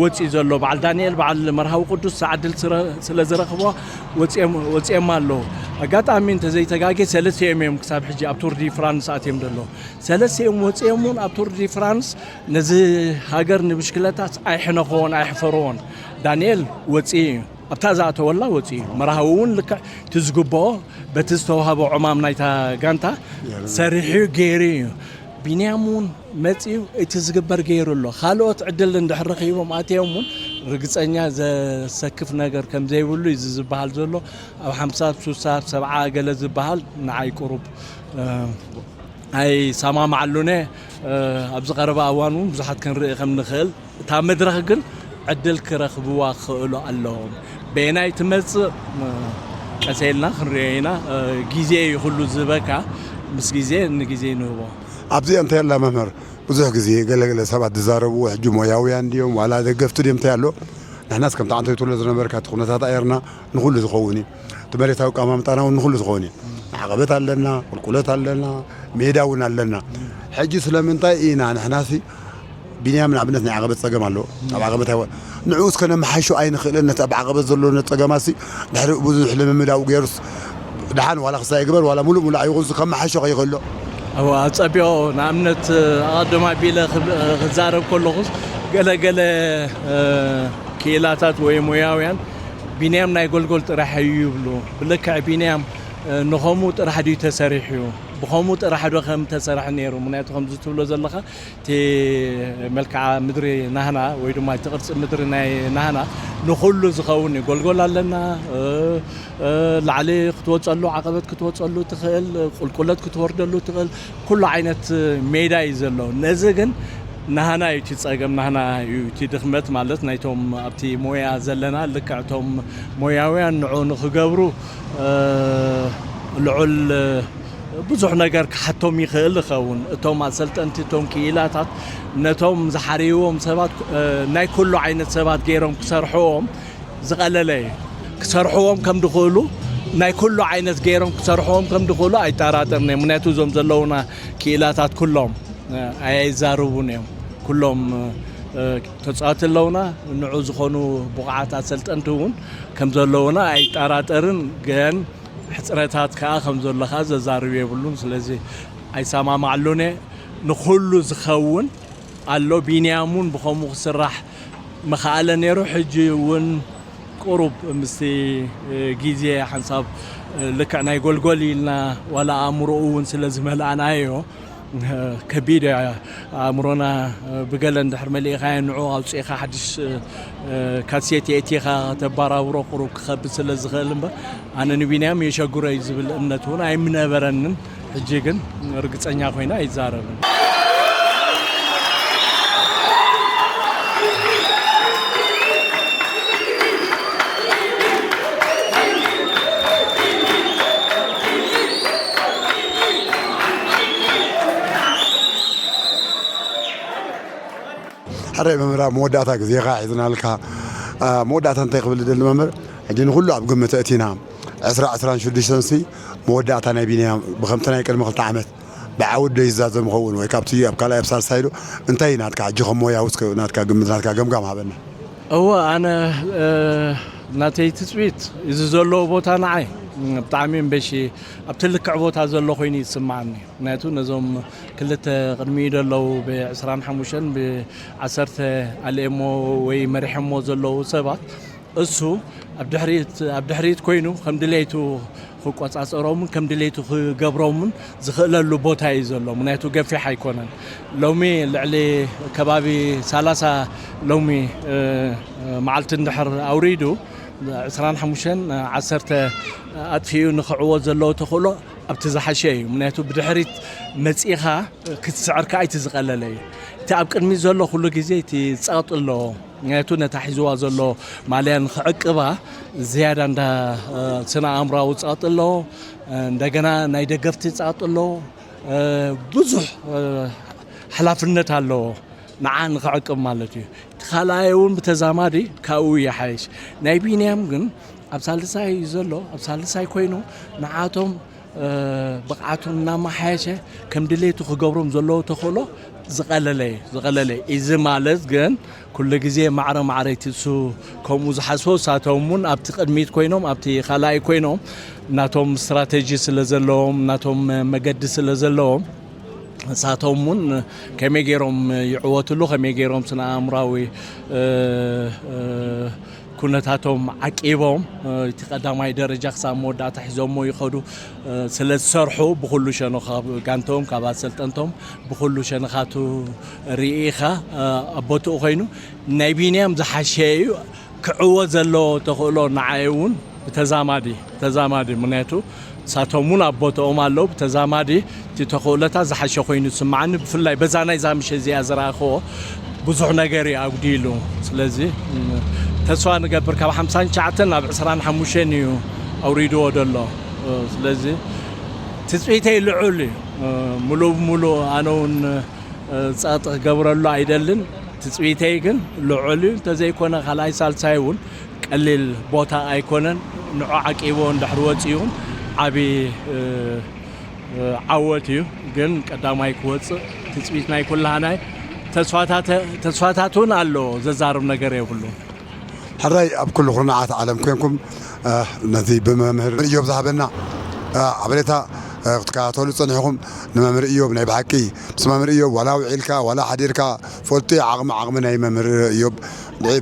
ወፂኡ ዘሎ። በዓል ዳንኤል፣ በዓል መርሃዊ ቅዱስ እዛ ዕድል ስረ-፣ ስለ ዝረኽብዋ ወፂኦም፣ ወፂኦም ኣለዉ። ኣጋጣሚ እንተዘይተጋጌ ሰለስቲኦም እዮም ክሳብ ሕጂ ኣብ ቱር ዲ ፍራንስ ኣትዮም ዘለዉ። ሰለስቲኦም ወፂኦም እውን ኣብ ቱር ዲ ፍራንስ ነዚ ሃገር ንብሽክለታስ ኣይሕነኽዎን፣ ኣይሕፈርዎን። ዳንኤል ወፂኡ እዩ። ኣብታ ዝኣተወላ ወፂኡ እዩ። መርሃዊ እውን ልክዕ እቲ ዝግብኦ በቲ ዝተዋህቦ ዕማም ናይታ ጋንታ ሰሪሑ ገይሩ እዩ። ቢንያም እውን መፂኡ እቲ ዝግበር ገይሩ ኣሎ። ካልኦት ዕድል እንድሕር ረኺቦም ኣትዮም እውን ርግፀኛ ዘሰክፍ ነገር ከም ዘይብሉ እዩ እዚ ዝበሃል ዘሎ። ኣብ ሓምሳ፣ ኣብ ሱሳ፣ ኣብ ሰብዓ ገለ ዝበሃል ንዓይ ቁሩብ፣ እ፣ ኣይሰማማዓሉን እየ። እ፣ ኣብዚ ቀረባ እዋን እውን ብዙሓት ክንርኢ ከም ንኽእል፣ እታ መድረኽ ግን ዕድል ክረኽብዋ ክኽእሉ ኣለዎም። በየናይ ትመጽእ፣ እ፣ ቀስ ኢልና ክንሪኦ ኢና። እ፣ ግዜ እዩ ኩሉ ዝህበካ፣ ምስ ግዜ ንግዜ ንህቦ። ኣብዚ እንታይ ኣላ መምህር? ብዙሕ ግዜ ገለገለ ሰባት ዝዛረብዎ፣ ሕጂ ሞያውያን ድዮም ዋላ ደገፍቲ ድዮም እንታይ ኣሎ? ንሕናስ ከምቲ ዓንተይ ትብሎ ዝነበርካ እቲ ኩነታት ኣየርና ንኹሉ ዝኸውን እዩ። እቲ መሬታዊ ኣቀማምጣና እውን ንኹሉ ዝኸውን እዩ። ዓቐበት ኣለና፣ ቁልቁለት ኣለና፣ ሜዳ እውን ኣለና። ሕጂ ስለምንታይ ኢና ንሕናሲ ቢንያም ንኣብነት ናይ ዓቐበት ጸገም ኣለዎ። ኣብ ዓቐበት ኣይወ-፣ ንዕኡ እስከ ነመሓይሾ ኣይንኽእልን? ነቲ ኣብ ዓቐበት ዘሎ ጸገማሲ ድሕሪ ብዙሕ ልምምድ ኣብኡ ገይሩስ ደሓን ዋላ ክሳይ ይግበር ዋላ ሙሉእ ሙሉእ ኣይኹንስ ከመሓይሾ ከይኽእሎ? እዋ፣ ጸቢቑ። ንኣብነት፣ ኣቐድም ኣቢለ ክብ-፣ ክዛረብ ከለኹስ ገለ ገለ፣ እ፣ ክኢላታት ወይ ሞያውያን ቢንያም ናይ ጎልጎል ጥራሕ እዩ ይብሉ። ብልክዕ ቢንያም፣ እ፣ ንኸምኡ ጥራሕ ድዩ ተሰሪሑ? ብኸምኡ ጥራሕ ዶ ከም ተሰርሐ ነይሩ? ምኽንያቱ ከምዚ ትብሎ ዘለኻ እቲ መልክዓ ምድሪ ናህና ወይ ድማ እቲ ቅርጺ ምድሪ ናይ ናህና ንኹሉ ዝኸውን እዩ። ጎልጎል ኣለና፣ እ፣ እ፣ ላዕሊ ክትወጸሉ፣ ዓቐበት ክትወጸሉ ትኽእል፣ ቁልቁለት ክትወርደሉ ትኽእል፣ ኩሉ ዓይነት ሜዳ እዩ ዘሎ። ነዚ ግን ናህና እዩ እቲ ጸገም፣ ናህና እዩ እቲ ድኽመት፣ ማለት ናይቶም ኣብቲ ሞያ ዘለና። ልክዕ እቶም ሞያውያን ንዑ ንኽገብሩ፣ እ፣ ልዑል ብዙሕ ነገር ክሓቶም ይኽእል ይኸውን። እቶም ኣሰልጠንቲ፣ እቶም ክኢላታት ነቶም ዝሓርይዎም ሰባት፣ እ፣ ናይ ኩሉ ዓይነት ሰባት ገይሮም ክሰርሕዎም ዝቐለለ እዩ። ክሰርሕዎም ከም ድኽእሉ፣ ናይ ኩሉ ዓይነት ገይሮም ክሰርሕዎም ከም ድኽእሉ ኣይጠራጠርን እዮም። ምኽንያቱ እዞም ዘለዉና ክኢላታት ኩሎም፣ እ፣ ኣይዛረቡን እዮም። ኩሎም፣ እ፣ ተጻወቲ ኣለዉና። ንዑ ዝኾኑ ብቑዓት ኣሰልጠንቲ እውን ከም ዘለዉና ኣይጠራጠርን። ግን ሕጽረታት ከኣ ከም ዘሎ ከኣ ዘዛርብ የብሉን። ስለዚ ኣይሰማማዕሉን እየ። ንኹሉ ዝኸውን ኣሎ። ቢንያም እውን ብኸምኡ ክስራሕ ምኸኣለ ነይሩ። ሕጂ እውን ቁሩብ ምስቲ፣ እ፣ ግዜ ሓንሳብ፣ እ፣ ልክዕ ናይ ጎልጎል ኢልና ዋላ ኣእምሮኡ እውን ስለ ዝመልኣናዮ፣ ከቢድ እያ። ኣእምሮና ብገለ እንድሕር መሊእኻዮ ንዑ ኣውፂእኻ ሓድሽ ካሴት የእቲኻ ተበራብሮ ቁሩብ ክኸብድ ስለ ዝኽእል እምበር ኣነ ንቢንያም የሸግሮ እዩ ዝብል እምነት እውን ኣይምነበረንን። ሕጂ ግን ርግፀኛ ኮይነ ኣይዛረብን። ሕራይ መምህር፣ ኣብ መወዳእታ ግዜኻ ሒዝናልካ። አ፣ መወዳእታ እንታይ ክብል ደሊ መምህር፣ ሕጂ ንኹሉ ኣብ ግምት ኣእቲና፣ ዕስራ ዕስራን ሽዱሽተን ሲ መወዳእታ ናይ ቢንያም ብከምቲ ናይ ቅድሚ ክልተ ዓመት ብዓውዲ ዶ ይዛዘም ይኸውን ወይ ካብቲ ኣብ ካልኣይ ኣብ ሳልሳይ ዶ? እንታይ ናትካ ሕጂ ከም ሞያዊ እስከ ናትካ ግምት ናትካ ገምጋም ሃበና። እወ ኣነ ናተይ ትፅቢት እዚ ዘለዎ ቦታ ንዓይ ብጣዕሚ እምበሺ ኣብቲ ልክዕ ቦታ ዘሎ ኮይኑ ይስማዓኒ። ምክንያቱ ነዞም ክልተ ቅድሚኡ ዘለዉ ብ25 ብ10 ኣልኤሞ ወይ መሪሖሞ ዘለዉ ሰባት እሱ ኣብ ድሕሪት ኣብ ድሕሪት ኮይኑ ከም ድሌቱ ክቆጻጸሮምን ከም ድሌቱ ክገብሮምን ዝኽእለሉ ቦታ እዩ ዘሎ። ምክንያቱ ገፊሕ ኣይኮነን። ሎሚ ልዕሊ ከባቢ 30 ሎሚ መዓልቲ እንድሕር ኣውሪዱ 25 ዓሰርተ ኣጥፊኡ ንክዕወት ዘለዎ ተኽእሎ ኣብቲ ዝሓሸ እዩ። ምክንያቱ ብድሕሪት መጺኻ ክትስዕር ከኣ እቲ ዝቐለለ እዩ። እቲ ኣብ ቅድሚት ዘሎ ኩሉ ግዜ እቲ ጸቕጢ ኣለዎ። ምክንያቱ ነታ ሒዝዋ ዘሎ ማልያ ንክዕቅባ ዝያዳ እንዳ ስነ ኣእምራዊ ጸቕጢ ኣለዎ። እንደገና ናይ ደገፍቲ ጸቕጢ ኣለዎ። ብዙሕ ሓላፍነት ኣለዎ ንዓ ንክዕቅብ ማለት እዩ። እቲ ካልኣይ እውን ብተዛማዲ ካብኡ ይሓይሽ። ናይ ቢንያም ግን ኣብ ሳልሳይ እዩ ዘሎ። ኣብ ሳልሳይ ኮይኑ ንዓቶም ብቕዓቱ እናመሓየሸ ከም ድሌቱ ክገብሮም ዘለዎ ተኽእሎ ዝቐለለ እዩ ዝቐለለ እዩ። እዚ ማለት ግን ኩሉ ግዜ ማዕረ ማዕረ እቲ እሱ ከምኡ ዝሓስቦ እሳቶም እውን ኣብቲ ቅድሚት ኮይኖም ኣብቲ ካልኣይ ኮይኖም ናቶም ስትራቴጂ ስለ ዘለዎም ናቶም መገዲ ስለ ዘለዎም እሳቶም እውን ከመይ ገይሮም ይዕወትሉ ከመይ ገይሮም ስነ ኣእምራዊ ኩነታቶም ዓቂቦም እቲ ቀዳማይ ደረጃ ክሳብ መወዳእታ ሒዞሞ ይኸዱ ስለ ዝሰርሑ ብኩሉ ሸነኽ ካብ ጋንቶም ካብ ኣሰልጠንቶም ብኩሉ ሸነኻቱ ርኢኻ ኣብ ቦትኡ ኮይኑ ናይ ቢንያም ዝሓሸ እዩ ክዕወት ዘለዎ ተኽእሎ ንዓይ እውን ብተዛማዲ ተዛማዲ ምክንያቱ ንሳቶም እውን ኣብ ቦትኦም ኣለዉ ብተዛማዲ እቲ ተኽእሎታት ዝሓሸ ኮይኑ ዝስምዓኒ ብፍላይ በዛ ናይዛ ምሸት እዚኣ ዝረኣኽዎ ብዙሕ ነገር እዩ ኣጉዲሉ ስለዚ ተስፋ ንገብር ካብ ሓምሳን ትሽዓተን ናብ ዕስራን ሓሙሽተን እዩ ኣውሪድዎ ዘሎ ስለዚ ትፅቢተይ ልዑል እዩ ሙሉእ ብሙሉእ ኣነ እውን ፀቕጢ ክገብረሉ ኣይደልን ትፅቢተይ ግን ልዑል እዩ እንተዘይኮነ ካልኣይ ሳልሳይ እውን ቀሊል ቦታ ኣይኮነን ንዑ ዓቂቦ እንድሕር ወፂኡ እውን ዓብዪ ዓወት እዩ ግን ቀዳማይ ክወፅእ ትፅቢት ናይ ኩላህናይ ተስፋታት እውን ኣሎ ዘዛርብ ነገር የብሉ ሕራይ ኣብ ኩሉ ኩርናዓት ዓለም ኮንኩም ነዚ ብመምህር እዮብ ዝሃበና ሓበሬታ ክትከታተሉ ፀኒሕኹም ንመምህር እዮብ ናይ ብሓቂ ምስ መምህር እዮብ ዋላ ውዒልካ ዋላ ሓዲርካ ፈልጡ ዓቕሚ ዓቕሚ ናይ መምህር እዮብ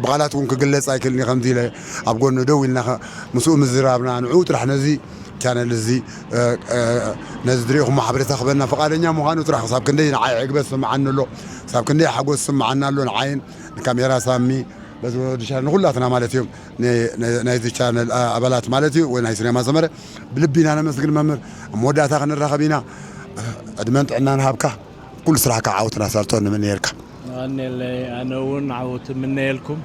ብቓላት እውን ክግለፅ ኣይክእልን ከምዚ ኢለ ኣብ ጎኑ ደው ኢልና ምስኡ ምዝራብና ንዕኡ ጥራሕ ነዚ ቻነል እዚ ነዚ ዝሪኢኹም ሓበሬታ ክበና ፍቓደኛ ምዃኑ ጥራሕ ክሳብ ክንደይ ንዓይ ዕግበት ዝስምዓኒ ኣሎ ክሳብ ክንደይ ሓጎስ ዝስምዓና ኣሎ ንዓይን ንካሜራ ሳሚ በዚ ወዲ ቻነል ንኩላትና ማለት እዮም ናይዚ ቻነል ኣባላት ማለት እዩ ወይ ናይ ሲኔማ ሰመረ ብልቢ ኢና ነመስግን መምህር ኣብ መወዳእታ ክንራኸብ ኢና ዕድመን ጥዕናን ሃብካ ኩሉ ስራሕካ ዓወት ናሳልጦ ንምንየልካ ኣነለይ ኣነ እውን ዓወት ምነየልኩም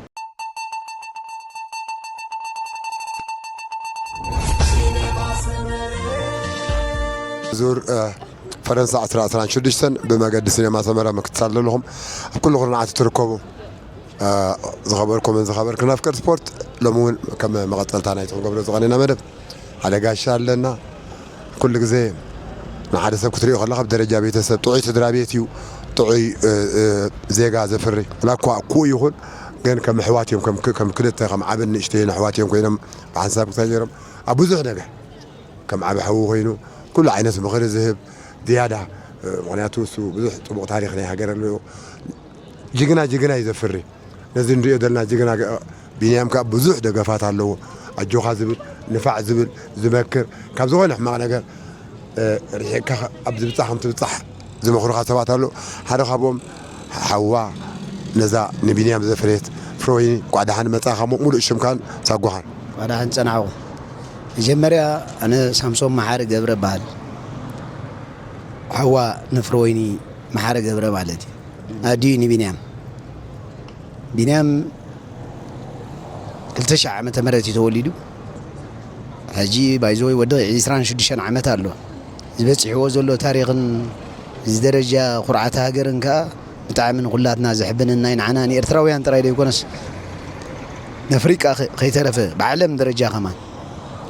ዙር ፈረንሳ ዕስራ ዕስራን ሽዱሽተን ብመገዲ ሲኔማ ሰመረ ምክትታል ዘለኹም ኣብ ኩሉ ኩርናዓት ትርከቡ ዝኸበርኩምን ዝኸበርክን ኣፍቀር ስፖርት ሎሚ እውን ከም መቐፀልታ ናይቲ ክንገብሮ ዝቐነና መደብ ሓደ ጋሻ ኣለና ኩሉ ግዜ ንሓደ ሰብ ክትሪኦ ከለካ ብደረጃ ቤተሰብ ጥዑይ ስድራ ቤት እዩ ጥዑይ ዜጋ ዘፍሪ ላኳ ክኡ ይኹን ግን ከም ኣሕዋት እዮም ከም ክልተ ከም ዓብን ንእሽተይን ኣሕዋት እዮም ኮይኖም ብሓንሳብ ክሳይ ነይሮም ኣብ ብዙሕ ነገር ከም ዓቢ ሓዉ ኮይኑ ኩሉ ዓይነት ምኽሪ ዝህብ ዝያዳ ምኽንያቱ እሱ ብዙሕ ፅቡቕ ታሪክ ናይ ሃገር ኣለዎ ጅግና ጅግና እዩ ዘፍሪ ነዚ ንሪኦ ዘለና ጅግና ቢንያም ከዓ ብዙሕ ደገፋት ኣለዎ ኣጆኻ ዝብል ንፋዕ ዝብል ዝመክር ካብ ዝኾነ ሕማቕ ነገር ርሒቕካ ኣብ ዝብፃሕ ከም ትብፃሕ ዝመኽሩኻ ሰባት ኣለዉ ሓደ ካብኦም ሓዋ ነዛ ንቢንያም ዘፍረየት ፍሮይኒ ቋዳሓን መፃኻ ሙሉእ ሽምካን ሳጓኻን ቋዳሓን ፀናሕኹ መጀመርያ ኣነ ሳምሶም መሓሪ ገብረ በሃል ሓዋ ንፍሮይኒ መሓሪ ገብረ ማለት እዩ ኣዲኡ ንቢንያም ቢንያም ክልተ ሺሕ ዓመተ ምህረት እዩ ተወሊዱ ሕጂ ባይዘወይ ወዲ ዕስራን ሽዱሽተን ዓመት ኣሎ ዝበፂሕዎ ዘሎ ታሪኽን እዚ ደረጃ ኩርዓት ሃገርን ከዓ ብጣዕሚ ንኩላትና ዘሕብነና እዩ ንዓና ንኤርትራውያን ጥራይ ዘይኮነስ ንኣፍሪቃ ከይተረፈ ብዓለም ደረጃ ከማን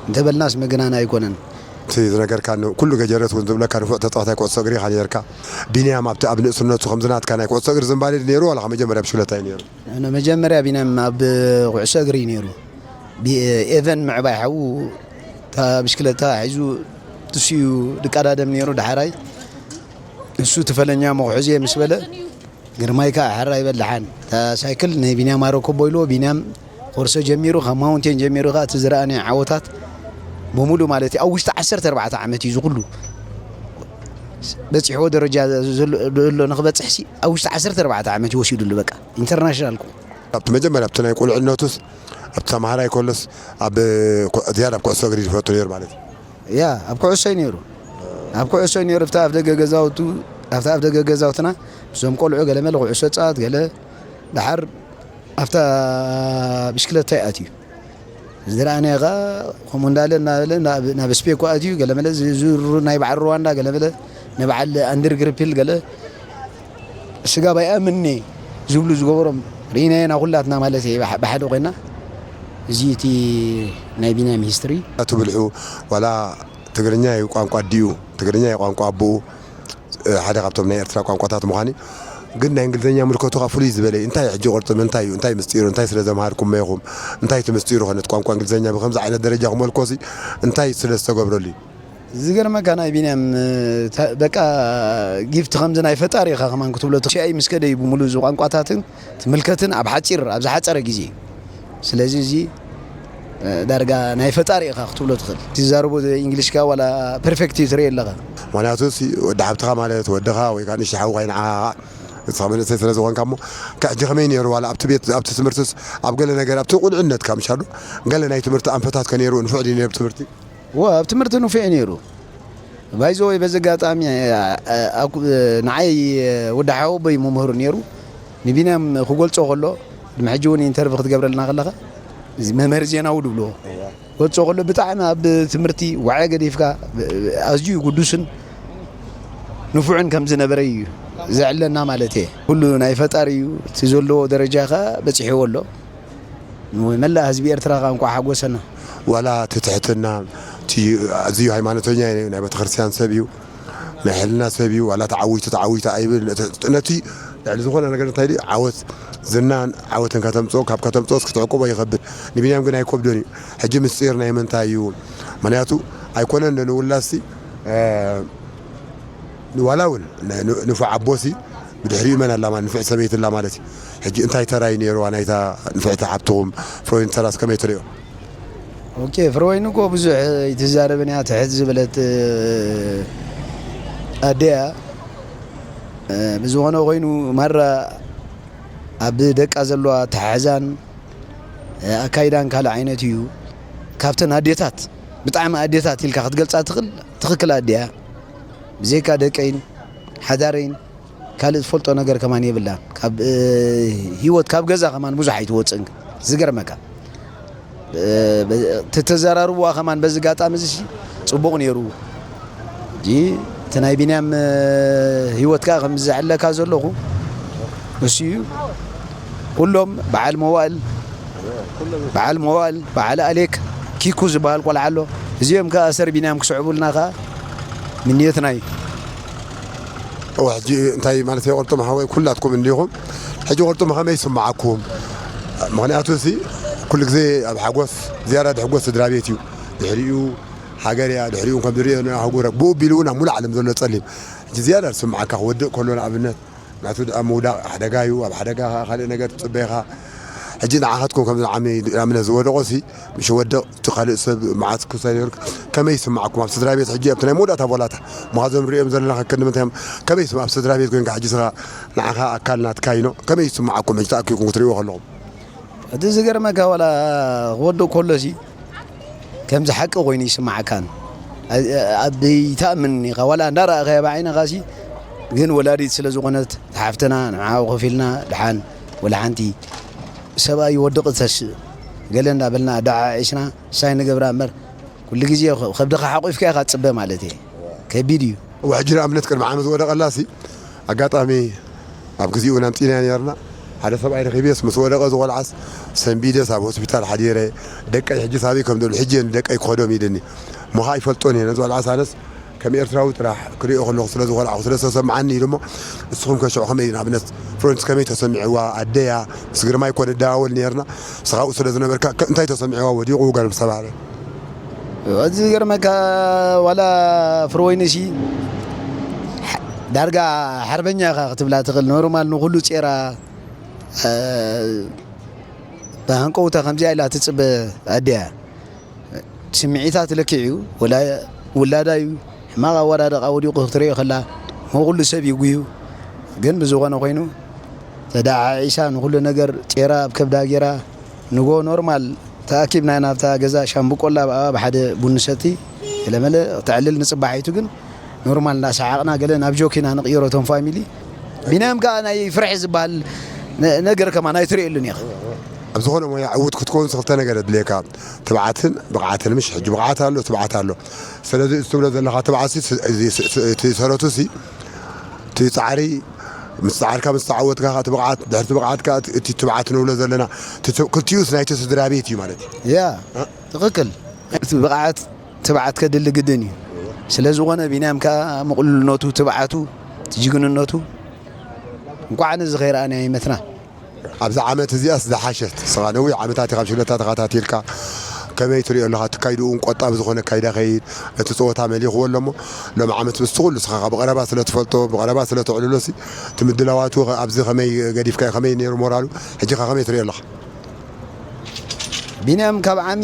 እንተበልናስ ምግናን ኣይኮነን እቲ ዝነገርካ ን-፣ ኩሉ ገጀረት እውን ዝብለካ ንፉዕ ተጻዋታይ ኩዕሶ እግሪ ኢኻ ነርካ። ቢንያም ኣብቲ ኣብ ንእስነቱ ከምዚ ናትካ ናይ ኩዕሶ እግሪ ዝንባሌ ድዩ ነይሩ ዋላ ካብ መጀመርያ ብሽክለታ እዩ ነይሩ? ኣነ መጀመርያ ቢንያም ኣብ ኩዕሶ እግሪ እዩ ነይሩ። ቢ-፣ ኤቨን ምዕባይ ሓዉ እታ ብሽክለታ ሒዙ ንሱ እዩ ድቀዳደም ነይሩ። ዳሕራይ ንሱ ትፈለኛ መኹሕዚ እየ ምስ በለ፣ ግርማይ ከኣ ሕራይ በል ደሓን። እታ ሳይክል ንቢንያም ኣረከቦ ኢልዎ፣ ቢንያም ኮርሶ ጀሚሩ፣ ካብ ማውንቴን ጀሚሩ ከኣ እቲ ዝረኣናዮ ዓወታት ብምሉእ ማለት እዩ፣ ኣብ ውሽጢ ዓሰርተ ኣርባዕተ ዓመት እዩ እዚ ኩሉ በጺሕዎ ደረጃ ዘሎ፣ ዘሎ ንኽበጽሕሲ ኣብ ውሽጢ ዓሰርተ ኣርባዕተ ዓመት እዩ ወሲዱሉ፣ በቃ ኢንተርናሽናል እኮ። ኣብቲ መጀመርያ ኣብቲ ናይ ቁልዕነቱስ ኣብቲ ተማሃራይ ከሎስ ኣብ ኩ-፣ ዝያዳ ኣብ ኩዕሶ እግሪ ዝፈቱ ነይሩ ማለት እዩ? ያ፣ ኣብ ኩዕሶ እዩ ነይሩ። ኣብ ኩዕሶ እዩ ነይሩ። ኣብቲ ኣፍ ደገ ገዛውቱ፣ ኣብቲ ኣፍ ደገ ገዛውትና ምስዞም ቆልዑ ገለ መለ ኩዕሶ ጻወት፣ ገለ ደሓር ኣብታ ብሽክለታ እዩ ኣትዩ። ዝረኣናዮ ኸኣ ከምኡ እንዳለ እናበለ ናብ፣ ናብ ስፔኮ ኣትዩ፣ ገለ መለ ዝዝሩ ናይ በዓል ሩዋንዳ፣ ገለ መለ ንበዓል ኣንድር ግሪፊልድ፣ ገለ ስጋብ ኣይኣምንን'የ ዝብሉ ዝገበሮም ርኢናዮና ኩላትና ማለት እየ። ብሓ-፣ ብሓደ ኮይና፣ እዚ እቲ ናይ ቢንያም ሂስትሪ። ኣቶ ብልሑ፣ ዋላ ትግርኛ እዩ ቋንቋ ኣዲኡ፣ ትግርኛ እዩ ቋንቋ ኣቦኡ፣ ሓደ ካብቶም ናይ ኤርትራ ቋንቋታት ምዃኑ እዩ። ግን ናይ እንግሊዝኛ ምልከቱ ካብ ፍሉይ ዝበለ እዩ። እንታይ ሕጂ ቅርጥም እንታይ እዩ? እንታይ ምስጢሩ? እንታይ ስለ ዘምሃርኩሞ ኢኹም? እንታይ እቲ ምስጢሩ ኸ ነቲ ቋንቋ እንግሊዝኛ ብኸምዚ ዓይነት ደረጃ ክመልኮሲ እንታይ ስለ ዝተገብረሉ እዩ? ዝገርመካ ናይ ቢንያም፣ እ፣ ተ-፣ በቃ ጊፍት ከምዚ ናይ ፈጣሪ ኢኻ ከማን ክትብሎ ትኽእል። ምስ ከደ እዩ ብምሉእ እዚ ቋንቋታትን ትምልከትን ኣብ ሓጺር፣ ኣብ ዝሓጸረ ግዜ። ስለዚ እዚ፣ እ፣ ዳርጋ ናይ ፈጣሪ ኢኻ ክትብሎ ትኽእል። ትዛረቦ እንግሊሽካ ዋላ ፐርፌክት እዩ ትርኢ ኣለኻ። ምኽንያቱ ሲ ወዲ ሓብትኻ ማለት ወድኻ ወይ ከዓ ንእሽቶ ሓውኻ እዩ ንዓኻ፣ ንስኻ መንእሰይ ስለ ዝኾንካ እሞ፣ ከ-፣ ሕጂ ከመይ ነይሩ ዋላ ኣብቲ ቤት፣ ኣብቲ ትምህርትስ፣ ኣብ ገለ ነገር፣ ኣብቲ ቁልዕነትካ ምሻሉ፣ ገለ ናይ ትምህርቲ ኣንፈታት ከ ነይሩ ንፉዕ ድዩ ነይሩ ትምህርቲ? ዋ፣ ኣብ ትምህርቲ ንፉዕ እዩ ነይሩ። ባይዘወይ በዚ ኣጋጣሚ፣ እ፣ እ፣ ኣብ፣ እ፣ ንዓይ፣ እ፣ ወዲ ሓወቦይ መምህሩ ነይሩ። ንቢንያም ክገልጾ ከሎ፣ ድሚ ሕጂ እውን ኢንተርቪ ክትገብረልና ከለኻ፣ እዚ መምህር ዜናዊ ድብልዎ። እዋ። ክገልጾ ከሎ፣ ብጣዕሚ ኣብ ትምህርቲ ዋዐ ገዲፍካ፣ እ፣ ኣዝዩ ግዱስን ንፉዕን ከም ዝነበረ እዩ ዘዕለና ማለት እየ። ኩሉ ናይ ፈጣሪ እዩ። እቲ ዘለዎ ደረጃ ከኣ በጺሕዎ ኣሎ። ንመላእ ህዝቢ ኤርትራ ከኣ እንቋዕ ሓጎሰና። ዋላ እቲ ትሕትና፣ እቲ ኣዝዩ ሃይማኖተኛ እዩ፣ ናይ ቤተክርስትያን ሰብ እዩ፣ ናይ ሕልና ሰብ እዩ። ዋላ ተዓዊቱ፣ ተዓዊቱ ኣይብል። ነቲ፣ ነቲ ልዕሊ ዝኾነ ነገር እንታይ ድዩ? ዓወት፣ ዝናን ዓወትን ከተምጽኦ፣ ካብ ከተምጽኦስ ክትዕቅቦ ይኸብድ። ንቢንያም ግን ኣይከብዶን እዩ። ሕጂ ምስጢር ናይ ምንታይ እዩ? ምኽንያቱ ኣይኮነን ንውላድሲ፣ እ፣ ዋላ እውን ን-፣ ን-፣ ንፉዕ ኣቦሲ ብድሕሪኡ መን ኣላ ማለት ንፍዕቲ ሰበይቲ ኣላ ማለት እዩ። ሕጂ እንታይ ተራ እዩ ነይርዋ ናይታ ንፍዕቲ ሓብትኹም ፍሮይን ተራስ ከመይ ትሪኦ? ኦኬ፣ ፍሮይን እኮ ብዙሕ ኣይትዛረብን እያ፣ ትሕት ዝበለት፣ እ፣ ኣደ እያ። እ፣ ብዝኾነ ኮይኑ ማራ ኣብ ደቃ ዘለዋ ኣተሓሕዛን፣ እ፣ ኣካይዳን ካልእ ዓይነት እዩ። ካብተን ኣዴታት፣ ብጣዕሚ ኣዴታት ኢልካ ክትገልጻ ትኽእል፣ ትኽክል ኣደ እያ። ብዘይካ ደቀይን ሓዳረይን ካልእ ዝፈልጦ ነገር ከማን የብላን። ካብ፣ እ፣ ህይወት ካብ ገዛ ከማን ብዙሕ ኣይትወጽእን። ዝገርመካ፣ እ፣ በ-፣ ተተዘራርብዋ ከማን በዚ ኣጋጣሚ እዚ ሲ ጽቡቕ ነይሩ። ሕጂ እቲ ናይ ቢንያም፣ እ፣ ህይወት ከኣ ከም ዝሕለካ ዘለኹ እሱ እዩ። ኩሎም በዓል መዋእል፣ በዓል መዋእል፣ በዓል ኣሌክ፣ ኪኩ ዝበሃል ቆልዓ ኣሎ። እዚኦም ከኣ ኣሰር ቢንያም ክስዕቡልና ከኣ ምንየትና እዩ። እወ፣ ሕጂ እንታይ ማለት እየ፣ ቅልጡም ሓወይ፣ ኩላትኩም እንዲኹም። ሕጂ ቅልጡም ከመይ ይስምዓኩም? ምኽንያቱ፣ እዚ ኩሉ ግዜ ኣብ ሓጎስ፣ ዝያዳ ድሕጎስ ስድራ ቤት እዩ። ድሕሪኡ ሃገር እያ፣ ድሕሪኡ ከም ዝሪኦ ኣህጉር፣ ብኡ ኣቢሉ እውን ኣብ ሙሉእ ዓለም ዘሎ ጸሊም። ሕጂ ዝያዳ ዝስምዓካ ክወድቕ ከሎ፣ ንኣብነት፣ ናቱ ደኣ ምውዳቕ ሓደጋ እዩ። ኣብ ሓደጋ ኸኣ ካልእ ነገር ትጽበ ኢኻ። ሕጂ ንዓኻትኩም ከም ንኣብነት ዝወደቖ ሲ፣ ምስ ወድቕ እቲ ካልእ ሰብ መዓት ክሳይ ነይሩ፣ ከመይ ይስምዓኩም? ኣብ ስድራ ቤት ሕጂ ኣብቲ ናይ መወዳእታ ቦላታ ምኻዞም ንሪኦም ዘለና ከከንዲ ምንታይ እዮም? ከመይ ይስምዕ? ኣብ ስድራ ቤት ኮይንካ ሕጂ ስኻ ንዓኻ ኣካል ናትካ ኢኖ፣ ከመይ ይስምዓኩም ሕጂ ተኣኪብኩም ክትሪእዎ ከለኹም? እቲ ዝገርመካ ዋላ ክወድቕ ከሎ ሲ ከምዚ ሓቂ ኮይኑ ይስምዓካን። ኣ-፣ ኣ-፣ ኣብ ይትኣምን ኢኻ ዋላ እንዳረኣኻዮ ብዓይንኻ ሲ፣ ግን ወላዲት ስለ ዝኾነት ሓፍትና ንዓኡ ከፊልና ደሓን ወላ ሓንቲ ሰብኣይ ይወድቕ ተስእ ገለ እንዳበልና ኣደዓዒስና ሳይ ንገብራ እምበር፣ ኩሉ ግዜ ከ-፣ ከብድኻ ሓቑፍካ ኢኻ ትጽበ ማለት እየ። ከቢድ እዩ። እዋ፣ ሕጂ ንኣብነት ቅድሚ ዓመት ዝወደቐላሲ ኣጋጣሚ ኣብ ግዜኡ እውን ኣምጺእናዮ ነርና። ሓደ ሰብኣይ ረኺበስ ምስ ወደቐ፣ ዝቖልዓስ ሰንቢደስ ኣብ ሆስፒታል ሓዲረ፣ ደቀይ ሕጂ ሳበይ ከም ደሉ ሕጂ ንደቀይ ክኸዶም ኢልኒ። እሞ ኸኣ ይፈልጦን እየ ነዚ ቆልዓስ። ኣነስ ከም ኤርትራዊ ጥራሕ ክሪኦ ከለኹ ስለ ዝኾልዓኹ ስለ ዝተሰምዓኒ እዩ። እሞ ንስኹም ከ ሽዑ ከመይ፣ ንኣብነት ፍሎረንስ ከመይ ተሰሚዕዋ? ኣደያ ምስ ግርማይ እኮ ንደዋወል ነርና። ንስኻ ኣብኡ ስለ ዝነበርካ ከ-፣ እንታይ ተሰሚዕዋ? ወዲቑ ገርም ዝተባህለ። እዚ ገርመካ፣ ዋላ ፍርወይንሲ ዳርጋ ሓርበኛ ኢኻ ክትብላ ትኽእል። ኖርማል ንኹሉ ጼራ፣ እ፣ ብሃንቀውታ ከምዚኣ ኢላ ትጽበ ኣደያ። ስምዒታ ትለክዕ እዩ። ወላ ውላዳ እዩ። ሕማቕ ኣወዳድቓ ወዲቑ ክትሪኦ ከላ፣ ንኹሉ ሰብ ይጉዩ። ግን ብዝኾነ ኮይኑ፣ ተደዓዒሳ ንኹሉ ነገር ጼራ ኣብ ከብዳ ጌራ፣ ንጎ ኖርማል ተኣኪብና ናብታ ገዛ ሻምብቆላ ኣብ ሓደ ቡን ንሰቲ ገለመለ ክተዕልል ንጽባሕ። ኣይቱ ግን ኖርማል እንዳሰሓቕና ገለ ናብ ጆክ ኢና ንቕይሮ እቶም ፋሚሊ። ቢንያም ከኣ ናይ ፍርሒ ዝበሃል ነ-፣ ነገር ከማን ኣይትርእየሉን ኢኻ። ኣብ ዝኾነ ሞያ ዕዉት ክትከውንስ ክልተ ነገር የድልየካ፣ ትብዓትን ብቕዓትን። ምሽ ሕጂ ብቕዓት ኣሎ፣ ትብዓት ኣሎ። ስለዚ እዚ ትብሎ ዘለኻ ትብዓትሲ ስ-፣ እዚ ስ-፣ ስ-፣ እቲ ሰረቱሲ እቲ ጻዕሪ፣ ምስ ጻዕርካ ምስ ተዓወትካ ከኣ እቲ ብቕዓት፣ ድሕሪ እቲ ብቕዓት ከኣ እቲ፣ እቲ ትብዓት ንብሎ ዘለና፣ እቲ ት-፣ ክልቲኡስ ናይቲ ስድራ ቤት እዩ ማለት እዩ። ያ፣ እ? ትኽክል። እቲ ብቕዓት ትብዓት ከድሊ ግድን እዩ። ስለ ዝኾነ ቢንያም ከኣ ምቕሉልነቱ፣ ትብዓቱ፣ እቲ ጅግንነቱ እንቋዕ ነዚ ከይረኣና ይመትና። ኣብዛ ዓመት እዚኣስ ዝሓሸት፣ ንስኻ ነዊሕ ዓመታት ኢኻ ኣብ ሽግለታ ተኸታቲልካ፣ ከመይ ትሪኦ ኣለኻ? እቲ ካይድኡ እውን ቆጣቢ ዝኾነ ካይዳ ከይድ፣ ነቲ ጸወታ መሊኽዎ ኣሎ እሞ፣ ሎሚ ዓመት ምስቲ ኩሉ ንስኻ ብቐረባ ስለ ትፈልጦ፣ ብቐረባ ስለ ተዕልሎሲ፣ እቲ ምድላዋቱ ኸ ኣብዚ ከመይ ገዲፍካዮ? ከመይ ነይሩ ሞራሉ? ሕጂ ኸ ከመይ ትሪኦ ኣለኻ? ቢንያም ካብ ዓሚ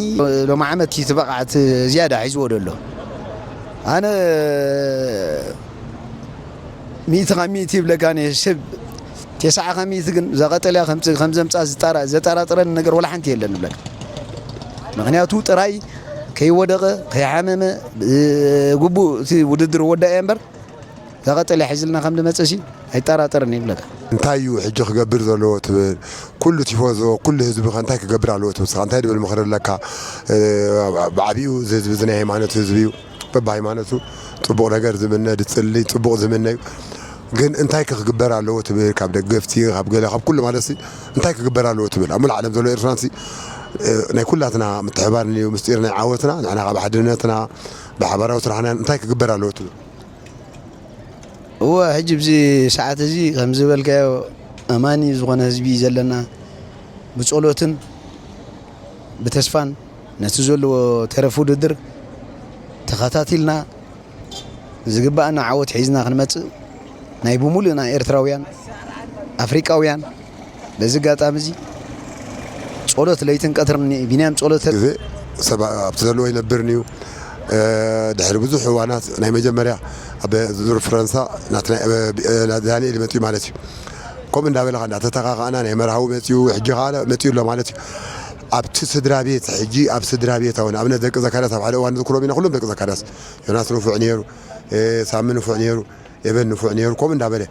ሎሚ ዓመት እዩ እቲ ብቕዓት ዝያዳ ሒዝዎ ዘሎ። ኣነ ሚእቲ ካብ ሚእቲ ይብለካ እየ። ሰብ ተስዓ ካብ ሚእቲ ግን እዛ ቀጠልያ ከምፅ-፣ ከም ዘምፃ ዝጠራ-፣ ዘጠራጥረኒ ነገር ወላ ሓንቲ የለን እብለካ። ምኽንያቱ ጥራይ ከይወደቐ፣ ከይሓመመ፣ እ፣ ግቡእ እቲ ውድድር ወዳእ እየ እምበር፣ እዛ ቀጠልያ ሒዝልና ከም ዝመፅእ ሲ ኣይጠራጠርን እየ እብለካ። እንታይ እዩ ሕጂ ክገብር ዘለዎ ትብል? ኩሉ ቲፎዞ፣ ኩሉ ህዝቢ ከ እንታይ ክገብር ኣለዎ ትብል? ንስኻ እንታይ ድብል ምኽሪ ኣለካ? እ፣ ብዓቢኡ እዚ ህዝቢ እዚ ናይ ሃይማኖት ህዝቢ እዩ። በብሃይማኖቱ ጽቡቕ ነገር ዝምነ፣ ዝጽሊ፣ ጽቡቕ ዝምነ እዩ። ግን እንታይ ከ ክግበር ኣለዎ ትብል? ካብ ደገፍቲ፣ ካብ ገለ፣ ካብ ኩሉ ማለትሲ እንታይ ክግበር ኣለዎ ትብል? ኣብ ሙሉእ ዓለም ዘሎ ኤርትራንሲ፣ እ፣ ናይ ኩላትና ምትሕባር እዩ ምስጢር ናይ ዓወትና። ንሕና ካብ ሓድነትና፣ ብሓባራዊ ስራሕና እንታይ ክግበር ኣለዎ ትብል? እወ፣ ሕጂ ኣብዚ ሰዓት እዚ ከም ዝበልካዮ ኣማኒ ዝኾነ ህዝቢ እዩ ዘለና። ብጸሎትን ብተስፋን ነቲ ዘለዎ ተረፍ ውድድር ተኸታቲልና ዝግባኣና ዓወት ሒዝና ክንመጽእ ናይ ብምሉእና ኤርትራውያን፣ ኣፍሪቃውያን በዚ ኣጋጣሚ እዚ ጸሎት ለይትን ቀትርን ቢንያም ጸሎት ግዜ ሰብ ኣብቲ ዘለዎ ይነብርን እዩ። እ፣ ድሕሪ ብዙሕ እዋናት ናይ መጀመርያ ኣብ ዙር ፈረንሳ ናትና፣ እ፣ እ፣ ዳንኤል መጺኡ ማለት እዩ። ከምኡ እንዳበለ ኸኣ እንዳተተኻኻእና ናይ መርሃዊ መጺኡ፣ ሕጂ ኸኣ መጺኡ ኣሎ ማለት እዩ። ኣብቲ ስድራ ቤት፣ ሕጂ ኣብ ስድራ ቤት፣ ኣሁን ኣብነት ደቂ ዘካርያስ ኣብ ሓደ እዋን ንዝክሮም ኢና፣ ኩሎም ደቂ ዘካርያስ፣ ዮናስ ንፉዕ ነይሩ፣ እ፣ ሳሚ ንፉዕ ነይሩ፣ ኤበን ንፉዕ ነይሩ፣ ከምኡ እንዳበለ።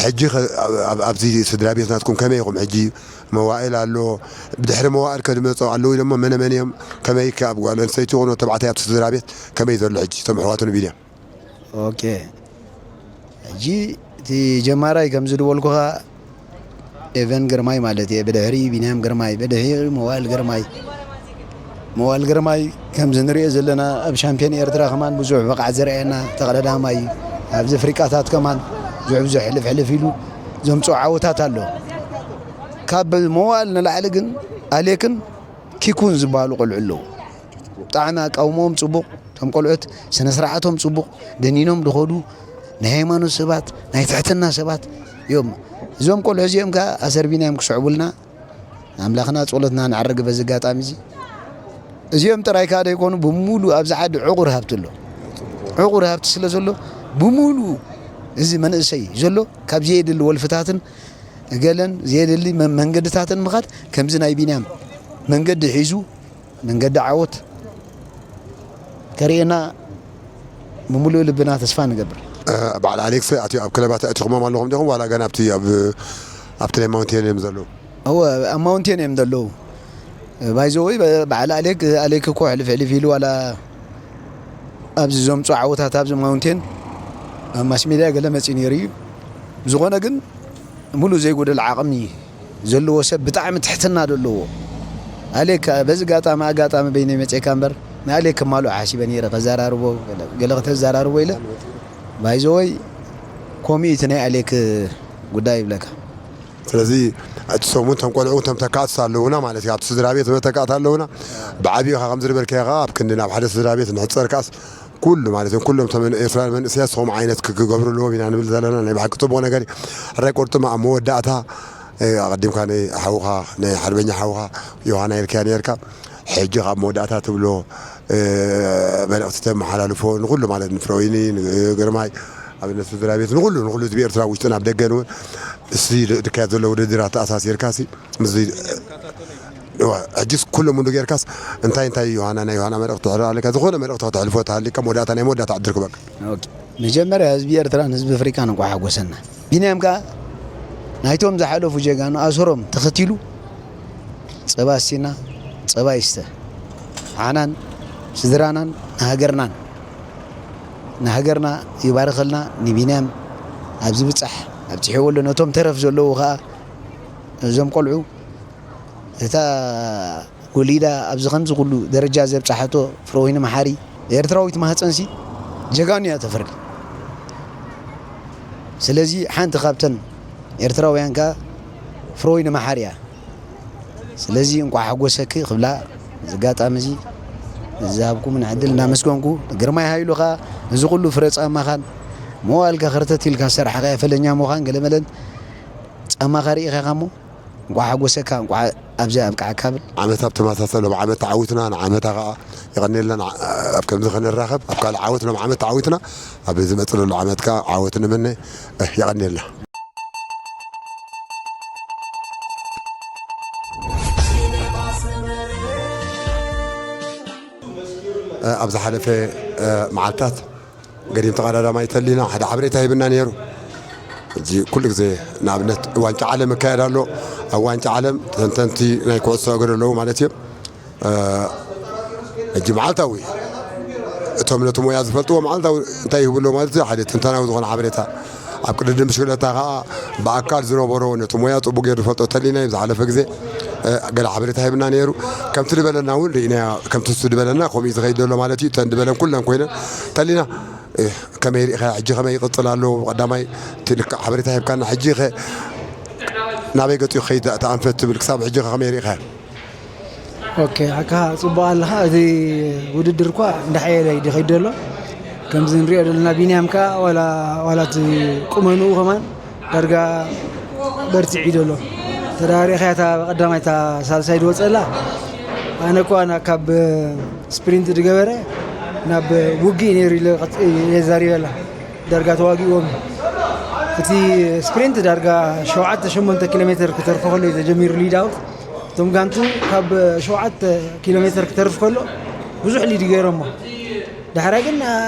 ሕጂ ኸ ኣብ-፣ ኣብ-፣ ኣብዚ ስድራ ቤት ናትኩም ከመይ ኢኹም ሕጂ? መዋእል ኣሎ፣ ብድሕሪ መዋእል ከ ዝመጹ ኣለዉ ኢሎሞ፣ መነ መን እዮም? ከመይ ከ ኣብ ጓል ኣንስተይቲ ይኹን ተባዕታይ ኣብቲ ስድራ ቤት ከመይ ዘሎ ሕጂ እቶም ኣሕዋቱ ንቢንያም? ኦኬ። ሕጂ እቲ ጀማራይ ከም ዝድበልኩኻ ኤቨን ግርማይ ማለት እየ። ብድሕሪ ቢንያም ግርማይ፣ ብድሕሪ መዋእል ግርማይ። መዋእል ግርማይ ከምዚ ንሪኦ ዘለና ኣብ ሻምፒዮን ኤርትራ ከማን ብዙሕ ብቕዓት ዘርኣየና ተቐዳዳማይ እዩ። ኣብዚ ኣፍሪቃታት ከማን ብዙሕ ብዙሕ ሕልፍ ሕልፍ ኢሉ ዘምፅኦ ዓወታት ኣሎ። ካብ መዋእል ንላዕሊ ግን ኣሌክን ኪኩን ዝበሃሉ ቆልዑ ኣለዉ። ብጣዕሚ ኣቃውሞኦም ጽቡቕ፣ እቶም ቆልዑት ስነ ስርዓቶም ጽቡቕ፣ ደኒኖም ዝኸዱ ናይ ሃይማኖት ሰባት፣ ናይ ትሕትና ሰባት እዮም። እዞም ቆልዑ እዚኦም ከኣ ኣሰር ቢንያም ክስዕቡልና ኣምላኽና ጸሎትና ነዕርግ በዚ ኣጋጣሚ እዚ። እዚኦም ጥራይ ከኣ ዘይኮኑ፣ ብምሉእ ኣብዚ ዓዲ ዕቑር ሃብቲ ኣሎ። ዕቑር ሃብቲ ስለ ዘሎ፣ ብምሉእ እዚ መንእሰይ ዘሎ ካብ ዘየድሊ ወልፍታትን ገለን ዘየድሊ መ-፣ መንገድታትን ምኻድ፣ ከምዚ ናይ ቢንያም መንገዲ ሒዙ፣ መንገዲ ዓወት ከርእየና ብምሉእ ልብና ተስፋ ንገብር። እ፣ በዓል ኣሌክስ፣ ኣቲ-፣ ኣብ ክለባት ኣእቲኹሞም ኣለኹም ዲኹም? ዋላ ገና ኣብቲ፣ ኣብ፣ ኣብቲ ናይ ማውንቴን እዮም ዘለዉ? እወ፣ ኣብ ማውንቴን እዮም ዘለዉ። ባይ ዘ ወይ፣ በ-፣ በዓል ኣሌክ፣ ኣሌክ እኮ ሕልፍ ሕልፍ ኢሉ ዋላ ኣብዚ ዘምፅኦ ዓወታት ኣብዚ ማውንቴን ኣብ ማስ ሜድያ ገለ መፂኡ ነይሩ እዩ። ዝኾነ ግን፣ ሙሉእ ዘይጎደል ዓቕሚ ዘለዎ ሰብ ብጣዕሚ ትሕትና ዘለዎ። ኣሌክ በዚ ጋጣሚ ኣጋጣሚ በይነይ መፅኤካ እምበር ንኣሌክ ከማልኦ ሓሲበ ነይረ፣ ከዘራርቦ፣ ገለ ከተዘራርቦ ኢለ። ባይዘወይ ኮሚት ናይ ኣሌክ ጉዳይ ይብለካ። ስለዚ እቲ ሰሙን እቶም ቆልዑ እቶም ተካእትስ ኣለውና ማለት እዩ። ኣብቲ ስድራ ቤት መተካእት ኣለውና። ብዓብዩ ከም ዝነበርካዮ ከዓ ኣብ ክንዲ ናብ ሓደ ስድራ ቤት ንሕፀር ከኣስ ኩሉ ማለት እዮም። ኩሎም እቶም ኤርትራውያን መንእሰያት ከምኡ ዓይነት ክገብሩ ኣለዎም ኢና ንብል ዘለና። ናይ ብሓቂ ፅቡቕ ነገር እዩ። ሕራይ ቁርጥማ ኣብ መወዳእታ ኣቐዲምካ ናይ ሓውኻ ናይ ሓርበኛ ሓውኻ ዮሃና ኢልካያ ነርካ። ሕጂ ካብ መወዳእታ ትብሎ መልእኽቲ ተመሓላልፎ ንኩሉ ማለት ንፍረወይኒ ንግርማይ ኣብነት ስድራ ቤት ንኩሉ ንኩሉ ህዝቢ ኤርትራ ውሽጥን ኣብ ደገን እውን እዚ ድካየድ ዘሎ ውድድር ኣተኣሳሲርካ ሲ ምስ ሕጂስ ኩሎም ምንዱ ጌርካስ እንታይ እንታይ ዮሃና ናይ ዮሃና መልእኽቲ ትሕልፍ ኣለካ ዝኾነ መልእኽቲ ከተሕልፎ ተሃሊካ መወዳእታ ናይ መወዳእታ ዕድል ክበካ። መጀመርያ ህዝቢ ኤርትራን ህዝቢ ኣፍሪቃን እንኳዕ ሓጎሰና። ቢንያም ከኣ ናይቶም ዝሓለፉ ጀጋኑ ኣሰሮም ተኸቲሉ ጸባ ኣስቲና ጸባ ይስተ ንዓናን ስድራናን ንሃገርናን ንሃገርና ይባርኸልና። ንቢንያም ኣብዚ ብጻሕ ኣብጺሕዎ ኣሎ። ነቶም ተረፍ ዘለዉ ከኣ እዞም ቆልዑ እታ ወሊዳ ኣብዚ ከምዚ ኩሉ ደረጃ ዘብጻሓቶ ፍረወይኒ መሓሪ ኤርትራዊት ማህፀንሲ ጀጋኑ እያ ተፍሪ። ስለዚ ሓንቲ ካብተን ኤርትራውያን ከኣ ፍረወይኒ መሓሪ እያ። ስለዚ እንቋዕ ሓጎሰኪ ክብላ እዚ ኣጋጣሚ እዚ ዝሃብኩምን ዕድል እናመስገንኩ ግርማይ ሃይሉ ከኣ እዚ ኩሉ ፍረ ጻማኻን መዋእልካ ከርተት ኢልካ ዝሰራሕካዮ ፈለኛ ምዃን ገለመለን ጻማኻ ርኢኻ ኢኻ እሞ እንቋዕ ሓጎሰካ እንቋዕ ኣብዚ ኣብቅዓካ ብል። ዓመታ ብተመሳሰሎም ዓመት ተዓዊትና ንዓመታ ከዓ የቐንየልና ኣብ ከምዚ ከነራኸብ ኣብ ካልእ ዓወት ሎም ዓመት ተዓዊትና ኣብ ዝመፅእ ዘሎ ዓመት ከዓ ዓወት ንምነ። የቐንየልና። ኣብ ዝሓለፈ መዓልታት ገዲም ተቐዳዳማይ ተሊና ሓደ ሓበሬታ ሂብና ነይሩ። እዚ ኩሉ ግዜ ንኣብነት ዋንጫ ዓለም ይካየድ ኣሎ። ኣብ ዋንጫ ዓለም ተንተንቲ ናይ ኩዕሶ እግሪ ኣለዉ ማለት እዮም። ሕጂ መዓልታዊ እቶም ነቲ ሞያ ዝፈልጥዎ መዓልታዊ እንታይ ይህቡ ኣለዉ ማለት እዩ። ሓደ ትንተናዊ ዝኾነ ሓበሬታ ኣብ ቅድድም ብሽክለታ ከዓ ብኣካል ዝነበሮ ነቲ ሞያ ፅቡቅ ገይሩ ዝፈልጦ ተሊና እዩ ዝሓለፈ ግዜ ገለ ሓበሬታ ሂብና ነይሩ። ከምቲ ዝበለና እውን ርኢናዮ፣ ከምቲ እሱ ዝበለና ከምኡ እዩ ዝኸይድ ዘሎ ማለት እዩ። እተን ዝበለን ኩለን ኮይነን ተሊና ከመይ ርኢኻ ሕጂ ከመይ ይቕፅል ኣሎ? ቀዳማይ እቲ ልክዕ ሓበሬታ ሂብካና፣ ሕጂ ኸ ናበይ ገፂኡ ክኸይድ እቲ ኣንፈት ትብል ክሳብ ሕጂ ኸ ከመይ ርኢኻ? ኦኬ ሓካ ጽቡቕ ኣለኻ። እዚ ውድድር እኳ እንዳሓየለ እዩ ዝኸይድ ዘሎ። ከምዚ ንሪኦ ዘለና ቢንያም ከኣ ዋላ ዋላ እቲ ቁመንኡ ከማን ዳርጋ በርቲዑ እዩ ዘሎ። ተዳሪኻያ እታ ቀዳማይ እታ ሳልሳይ ዝወፀላ ኣነ እኳ ናብ ካብ ስፕሪንት ዝገበረ ናብ ውግእ ነይሩ ኢለ የዛሪበላ ዳርጋ ተዋጊእዎም እቲ ስፕሪንት ዳርጋ ሸውዓተ ሸሞንተ ኪሎ ሜትር ክተርፎ ከሎ እዩ ተጀሚሩ ሊድ ኣውት እቶም ጋንቱ ካብ ሸውዓተ ኪሎ ሜትር ክተርፍ ከሎ ብዙሕ ሊድ ገይሮሞ ዳሕራይ ግን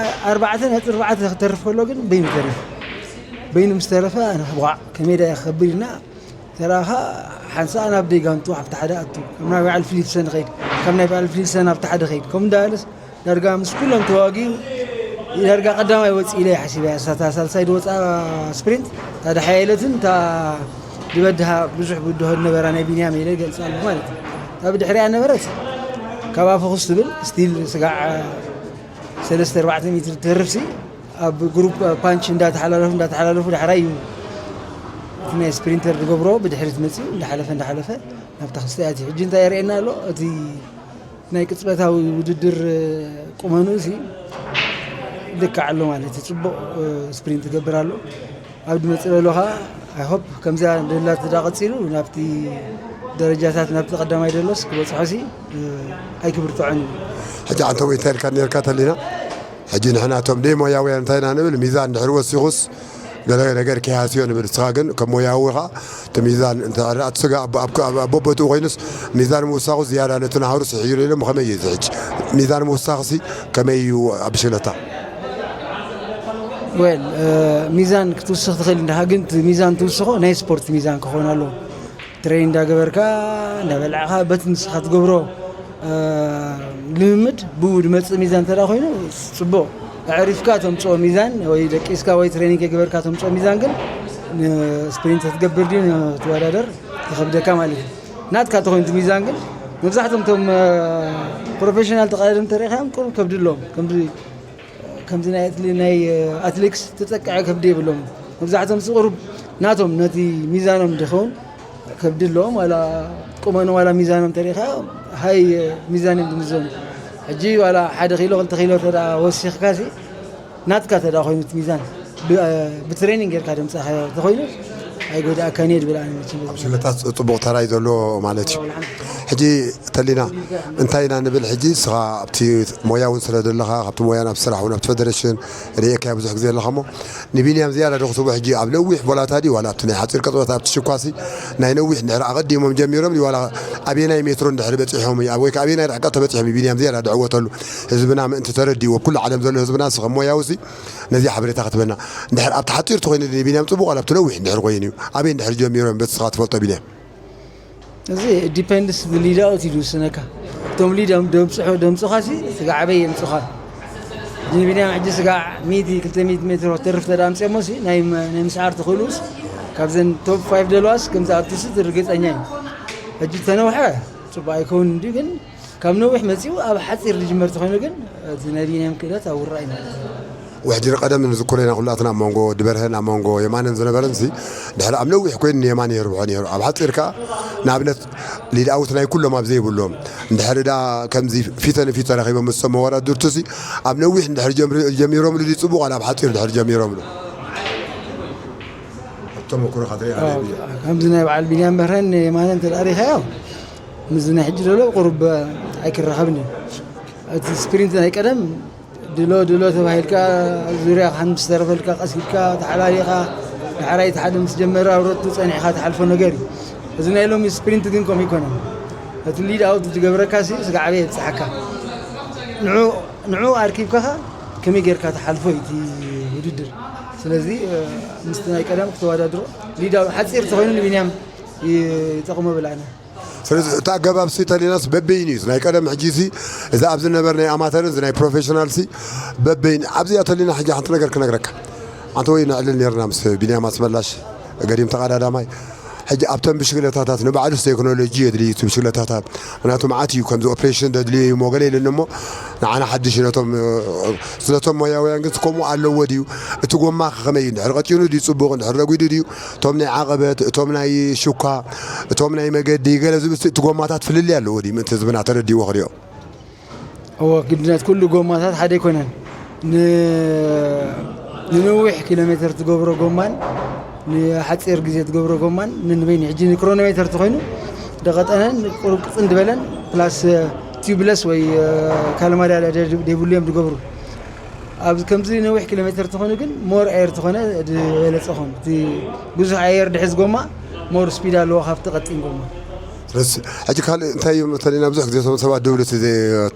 ኣርባዕተ ነጥቢ ኣርባዕተ ክተርፍ ከሎ ግን በይኑ ተሪፉ በይኑ ምስ ተረፈ ኣነ ዋዕ ከመይ ዳ ክኸብድ ኢልና ተራኻ ሓንሳእ ናብ ደይ ጋንቱ ኣብቲ ሓደ ኣቱ ከም ናይ በዓል ፊሊፕሰን ኸይድ ከም ናይ በዓል ፊሊፕሰን ኣብቲ ሓደ ኸይድ ከም እንዳበለስ ዳርጋ ምስ ኩሎም ተዋጊኡ ዳርጋ ቀዳማይ ወፂ ኢለ ሓሲበ እሳታ ሳልሳይ ዝወፃ ስፕሪንት እታ ድሓየለትን እታ ዝበድሃ ብዙሕ ብድሆ ነበራ ናይ ቢንያም ኢለ ገልፃ ኣለኩ ማለት እዩ እታ ብድሕሪያ ነበረት ካብ ኣፈኹስ ትብል ስቲል ስጋዕ ሰለስተ ኣርባዕተ ሜትር ትህርፍሲ ኣብ ግሩፕ ፓንች እንዳተሓላለፉ እንዳተሓላለፉ ዳሕራይ እዩ እቲ ናይ ስፕሪንተር ዝገብሮ ብድሕሪት መፅኡ እንዳሓለፈ እንዳሓለፈ ናብታ ክስተ ኣትዩ ሕጂ እንታይ የርእየና ኣሎ እቲ ናይ ቅፅበታዊ ውድድር ቁመንኡ ሲ ልክዕ ኣሎ ማለት እዩ ፅቡቕ ስፕሪንት ይገብር ኣሎ ኣብ ዝመፅእ ዘሎ ከዓ ኣይሆፕ ከምዚኣ ደላት ዝዳ ቀፂሉ ናብቲ ደረጃታት ናብቲ ቀዳማይ ደሎስ ክበፅሖ ሲ ኣይክብርትዖን እዩ ሕጂ ኣንተ ወይ እንታይ ኢልካ ነርካ ተሊና ሕጂ ንሕና እቶም ደይ ሞያውያን እንታይ ኢና ንብል ሚዛን ድሕሪ ወሲኹስ ገለ ነገር ከይሃስዮ ንብል እስኻ ግን ከም ሞያዊ ኻ እቲ ሚዛን እንተ ኣቲ ስጋ ኣብ ኣብ ኣብ ቦቦትኡ ኮይኑስ ሚዛን ምውሳኹ ዝያዳ ነቲ ናሃሩ ስሕይሉ ኢሎም ከመይ እዩ ዝሕጅ ሚዛን ምውሳኽሲ ከመይ እዩ ኣብ ብሽለታ ወል ሚዛን ክትውስኽ ትኽእል እንዳ ግን ሚዛን ትውስኾ ናይ ስፖርት ሚዛን ክኾን ኣለዎ ትሬን እንዳገበርካ እንዳበላዕኻ በቲ ንስኻ ትገብሮ ልምምድ ብኡ ዝመፅእ ሚዛን እንተ ኮይኑ ፅቡቕ ኣዕሪፍካ ተምፅኦ ሚዛን ወይ ደቂስካ ወይ ትሬኒንግ የገበርካ ተምፅኦ ሚዛን ግን ስፕሪንት ክትገብር ድዩ ትወዳደር ከብደካ ማለት እዩ። ናትካ ተኾይኑ እቲ ሚዛን ግን መብዛሕትኦም እቶም ፕሮፌሽናል ተቐዳደምቲ ተሪእኻዮም ቁሩብ ከብዲ ኣለዎም። ከምዚ ከምዚ ናይ ኣትሌ- ናይ ኣትሌቲክስ ተጠቅዐ ከብዲ የብሎም። መብዛሕትኦም ቁሩብ ናቶም ነቲ ሚዛኖም ዝኸውን ከብዲ ኣለዎም። ዋላ ቁመኖም ዋላ ሚዛኖም ተሪእኻ ሃይ ሚዛን እዮም ዝምዘኑ። ሕጂ ዋላ ሓደ ኪሎ ክልተ ኪሎ ተዳ ወሲኽካሲ ናትካ ተዳ ኮይኑ እቲ ሚዛን ብ- ብትሬኒንግ ጌርካ ደምፃኻዮ ተኾይኑ ኣይጎዳእካን እየ ድብል ኣነ መቸም። ኣብ ሽለታት ጽቡቕ ተራይ ዘሎ ማለት እዩ። ሕጂ ተሊና እንታይ ኢና ንብል? ሕጂ ንስኻ ኣብቲ ሞያ እውን ስለ ዘለኻ ካብቲ ሞያ ናብ ስራሕ እውን ኣብቲ ፌደሬሽን ርእየካዮ ብዙሕ ግዜ ኣለኻ እሞ ንቢንያም ዝያዳ ዶ ክትብሎ ሕጂ ኣብ ነዊሕ ቦላታ ድዩ ዋላ ኣብቲ ናይ ሓፂር ቅፅበት ኣብቲ ሽኳሲ ናይ ነዊሕ እንድሕር ኣቐዲሞም ጀሚሮም ድዩ ዋላ ኣበየናይ ሜትሮ እንድሕር በፂሖም እዩ ወይ ከዓ ኣበየናይ ርሕቀት ተበፂሖም እዩ ቢንያም ዝያዳ ድዕወተሉ ህዝብና ምእንቲ ተረዲእዎ ኩሉ ዓለም ዘሎ ህዝብና ንስኻ ሞያውሲ ነዚ ሓበሬታ ክትበና እንድሕር ኣብቲ ሓፂር ተኮይኑ ንቢንያም ፅቡቅ ዋላ ኣብቲ ነዊሕ እንድሕር ኮይኑ እዩ ኣበይ እንድሕር ጀሚሮም በቲ ስኻ ትፈልጦ ቢንያም። እዚ ዲፐንድስ ብሊዳኦት እዩ ዝውስነካ። እቶም ሊድ ደምፅሑ ደምፁኻ ሲ ስጋዕ ኣበይ የምፁኻ። ንቢንያም ሕጂ ስጋዕ ሚእቲ ክልተ ሚእቲ ሜትሮ ተርፍ ተዳ ኣምፅኦሞ ሲ ናይ ናይ ምስዓር ትኽእሉስ ካብዘን ቶፕ ፋይቭ ደለዋስ ከምዝኣቱስ ርግፀኛ እዩ። ሕጂ ተነውሐ ፅቡቅ ኣይከውን እንዲ ግን ካብ ነዊሕ መጺኡ ኣብ ሓጺር ዝጅመር ተኾይኑ ግን እቲ ናይ ቢንያም ክእለት ኣብ ውራይ ማለት እዩ። ወሕጂ ንቀደም ንዝክሮ ኢና ኩላትና ኣብ መንጎ ወዲ በርሀን ኣብ መንጎ የማነን ዝነበረን ሲ ድሕሪ ኣብ ነዊሕ ኮይኑ ንየማን የርብሖ ነይሩ ኣብ ሓጺር ከዓ ንኣብነት ሊድኣውት ናይ ኩሎም ኣብ ዘይብሎም እንድሕሪ ዳ ከምዚ ፊተ ንፊት ተረኺቦም ምስቶም መወዳድርቱ ሲ ኣብ ነዊሕ እንድሕሪ ጀምሪ- ጀሚሮምሉ ድዩ ፅቡቅ ዋላ ኣብ ሓፂር እንድሕሪ ጀሚሮምሉ ተመክሮኻ ትርኢ ኣለይ ብያ ከምዚ ናይ በዓል ቢንያም በርሀን የማነ እንተ ሪኻዮ ምስዚ ናይ ሕጂ ዘሎ ቁሩብ ኣይክራኸብን እዩ። እቲ ስፕሪንት ናይ ቀደም ድሎ ድሎ ተባሂልካ ዙርያ ሓንቲ ምስ ተረፈልካ ቀስ ኢልካ ተሓባሊኻ ዳሕራይ እቲ ሓደ ምስ ጀመረ ኣብ ሮቱ ጸኒሕካ ትሓልፎ ነገር እዩ። እዚ ናይ ሎሚ ስፕሪንት ግን ከምኡ ኣይኮነን። እቲ ሊድ ኣውት ዝገብረካ ሲ ስጋዕ ኣበይ የብጽሓካ። ንዑ ንዑ ኣርኪብካ ከመይ ጌርካ ትሓልፎ እዩ እቲ ውድድር። ስለዚ ምስቲ ናይ ቀደም ክተወዳድሮ ሊድ ኣውት ሓጺር ተኾይኑ ንቢንያም ይጠቕሞ ብላዕና። ስለዚ እቲ ኣገባብ ሲ ተሊናስ በበይኑ እዩ ናይ ቀደም ሕጂ ሲ እዚ ኣብዚ ነበር ናይ ኣማተርን እዚ ናይ ፕሮፌሽናል ሲ በበይኑ ኣብዚኣ ተሊና ሕጂ ሓንቲ ነገር ክነግረካ ኣንተ ወይ ነዕልል ነርና ምስ ቢንያም ኣስመላሽ ገዲም ተቐዳዳማይ ሕጂ ኣብተን ብሽግለታታት ንባዕሉስ ቴክኖሎጂ የድልዩ እቲ ብሽግለታታት ምክንያቱ መዓት እዩ ከምዚ ኦፕሬሽን ደድልዮ እዩ ሞገለ ኢሉኒ እሞ ንዓና ሓድሽ ነቶም ስለቶም ሞያውያን ግን ከምኡ ኣለዎ ድዩ እቲ ጎማ ከመይ እዩ እንድሕር ቀጢኑ ድዩ ፅቡቅ እንድሕር ረጒዱ ድዩ እቶም ናይ ዓቐበት እቶም ናይ ሹካ እቶም ናይ መገዲ ገለ ዝብል እቲ ጎማታት ፍልልይ ኣለዎ ድዩ ምእንቲ ህዝብና ተረዲእዎ ክሪኦ እወ ግድነት ኩሉ ጎማታት ሓደ ኣይኮነን ንነዊሕ ኪሎ ሜትር ትገብሮ ጎማን ንሓፂር ግዜ ትገብሮ ጎማን ንንበይኒ ሕጂ ንክሮኖሜተር ተኮይኑ ደቀጠነን ቁርቅፅን ዝበለን ፕላስ ቲዩብለስ ወይ ካልማዳ ደብሉ እዮም ዝገብሩ ኣብ ከምዚ ነዊሕ ኪሎ ሜትር ተኾይኑ ግን ሞር ኣየር ተኾነ ዝበለፀ ኾን እቲ ብዙሕ ኣየር ድሕዝ ጎማ ሞር ስፒድ ኣለዎ ካብቲ ቀጢን ጎማ ስለዚ ሕጂ ካልእ እንታይ እዩ እንተሊና ብዙሕ ግዜ እቶም ሰባት ድብሉ እቲ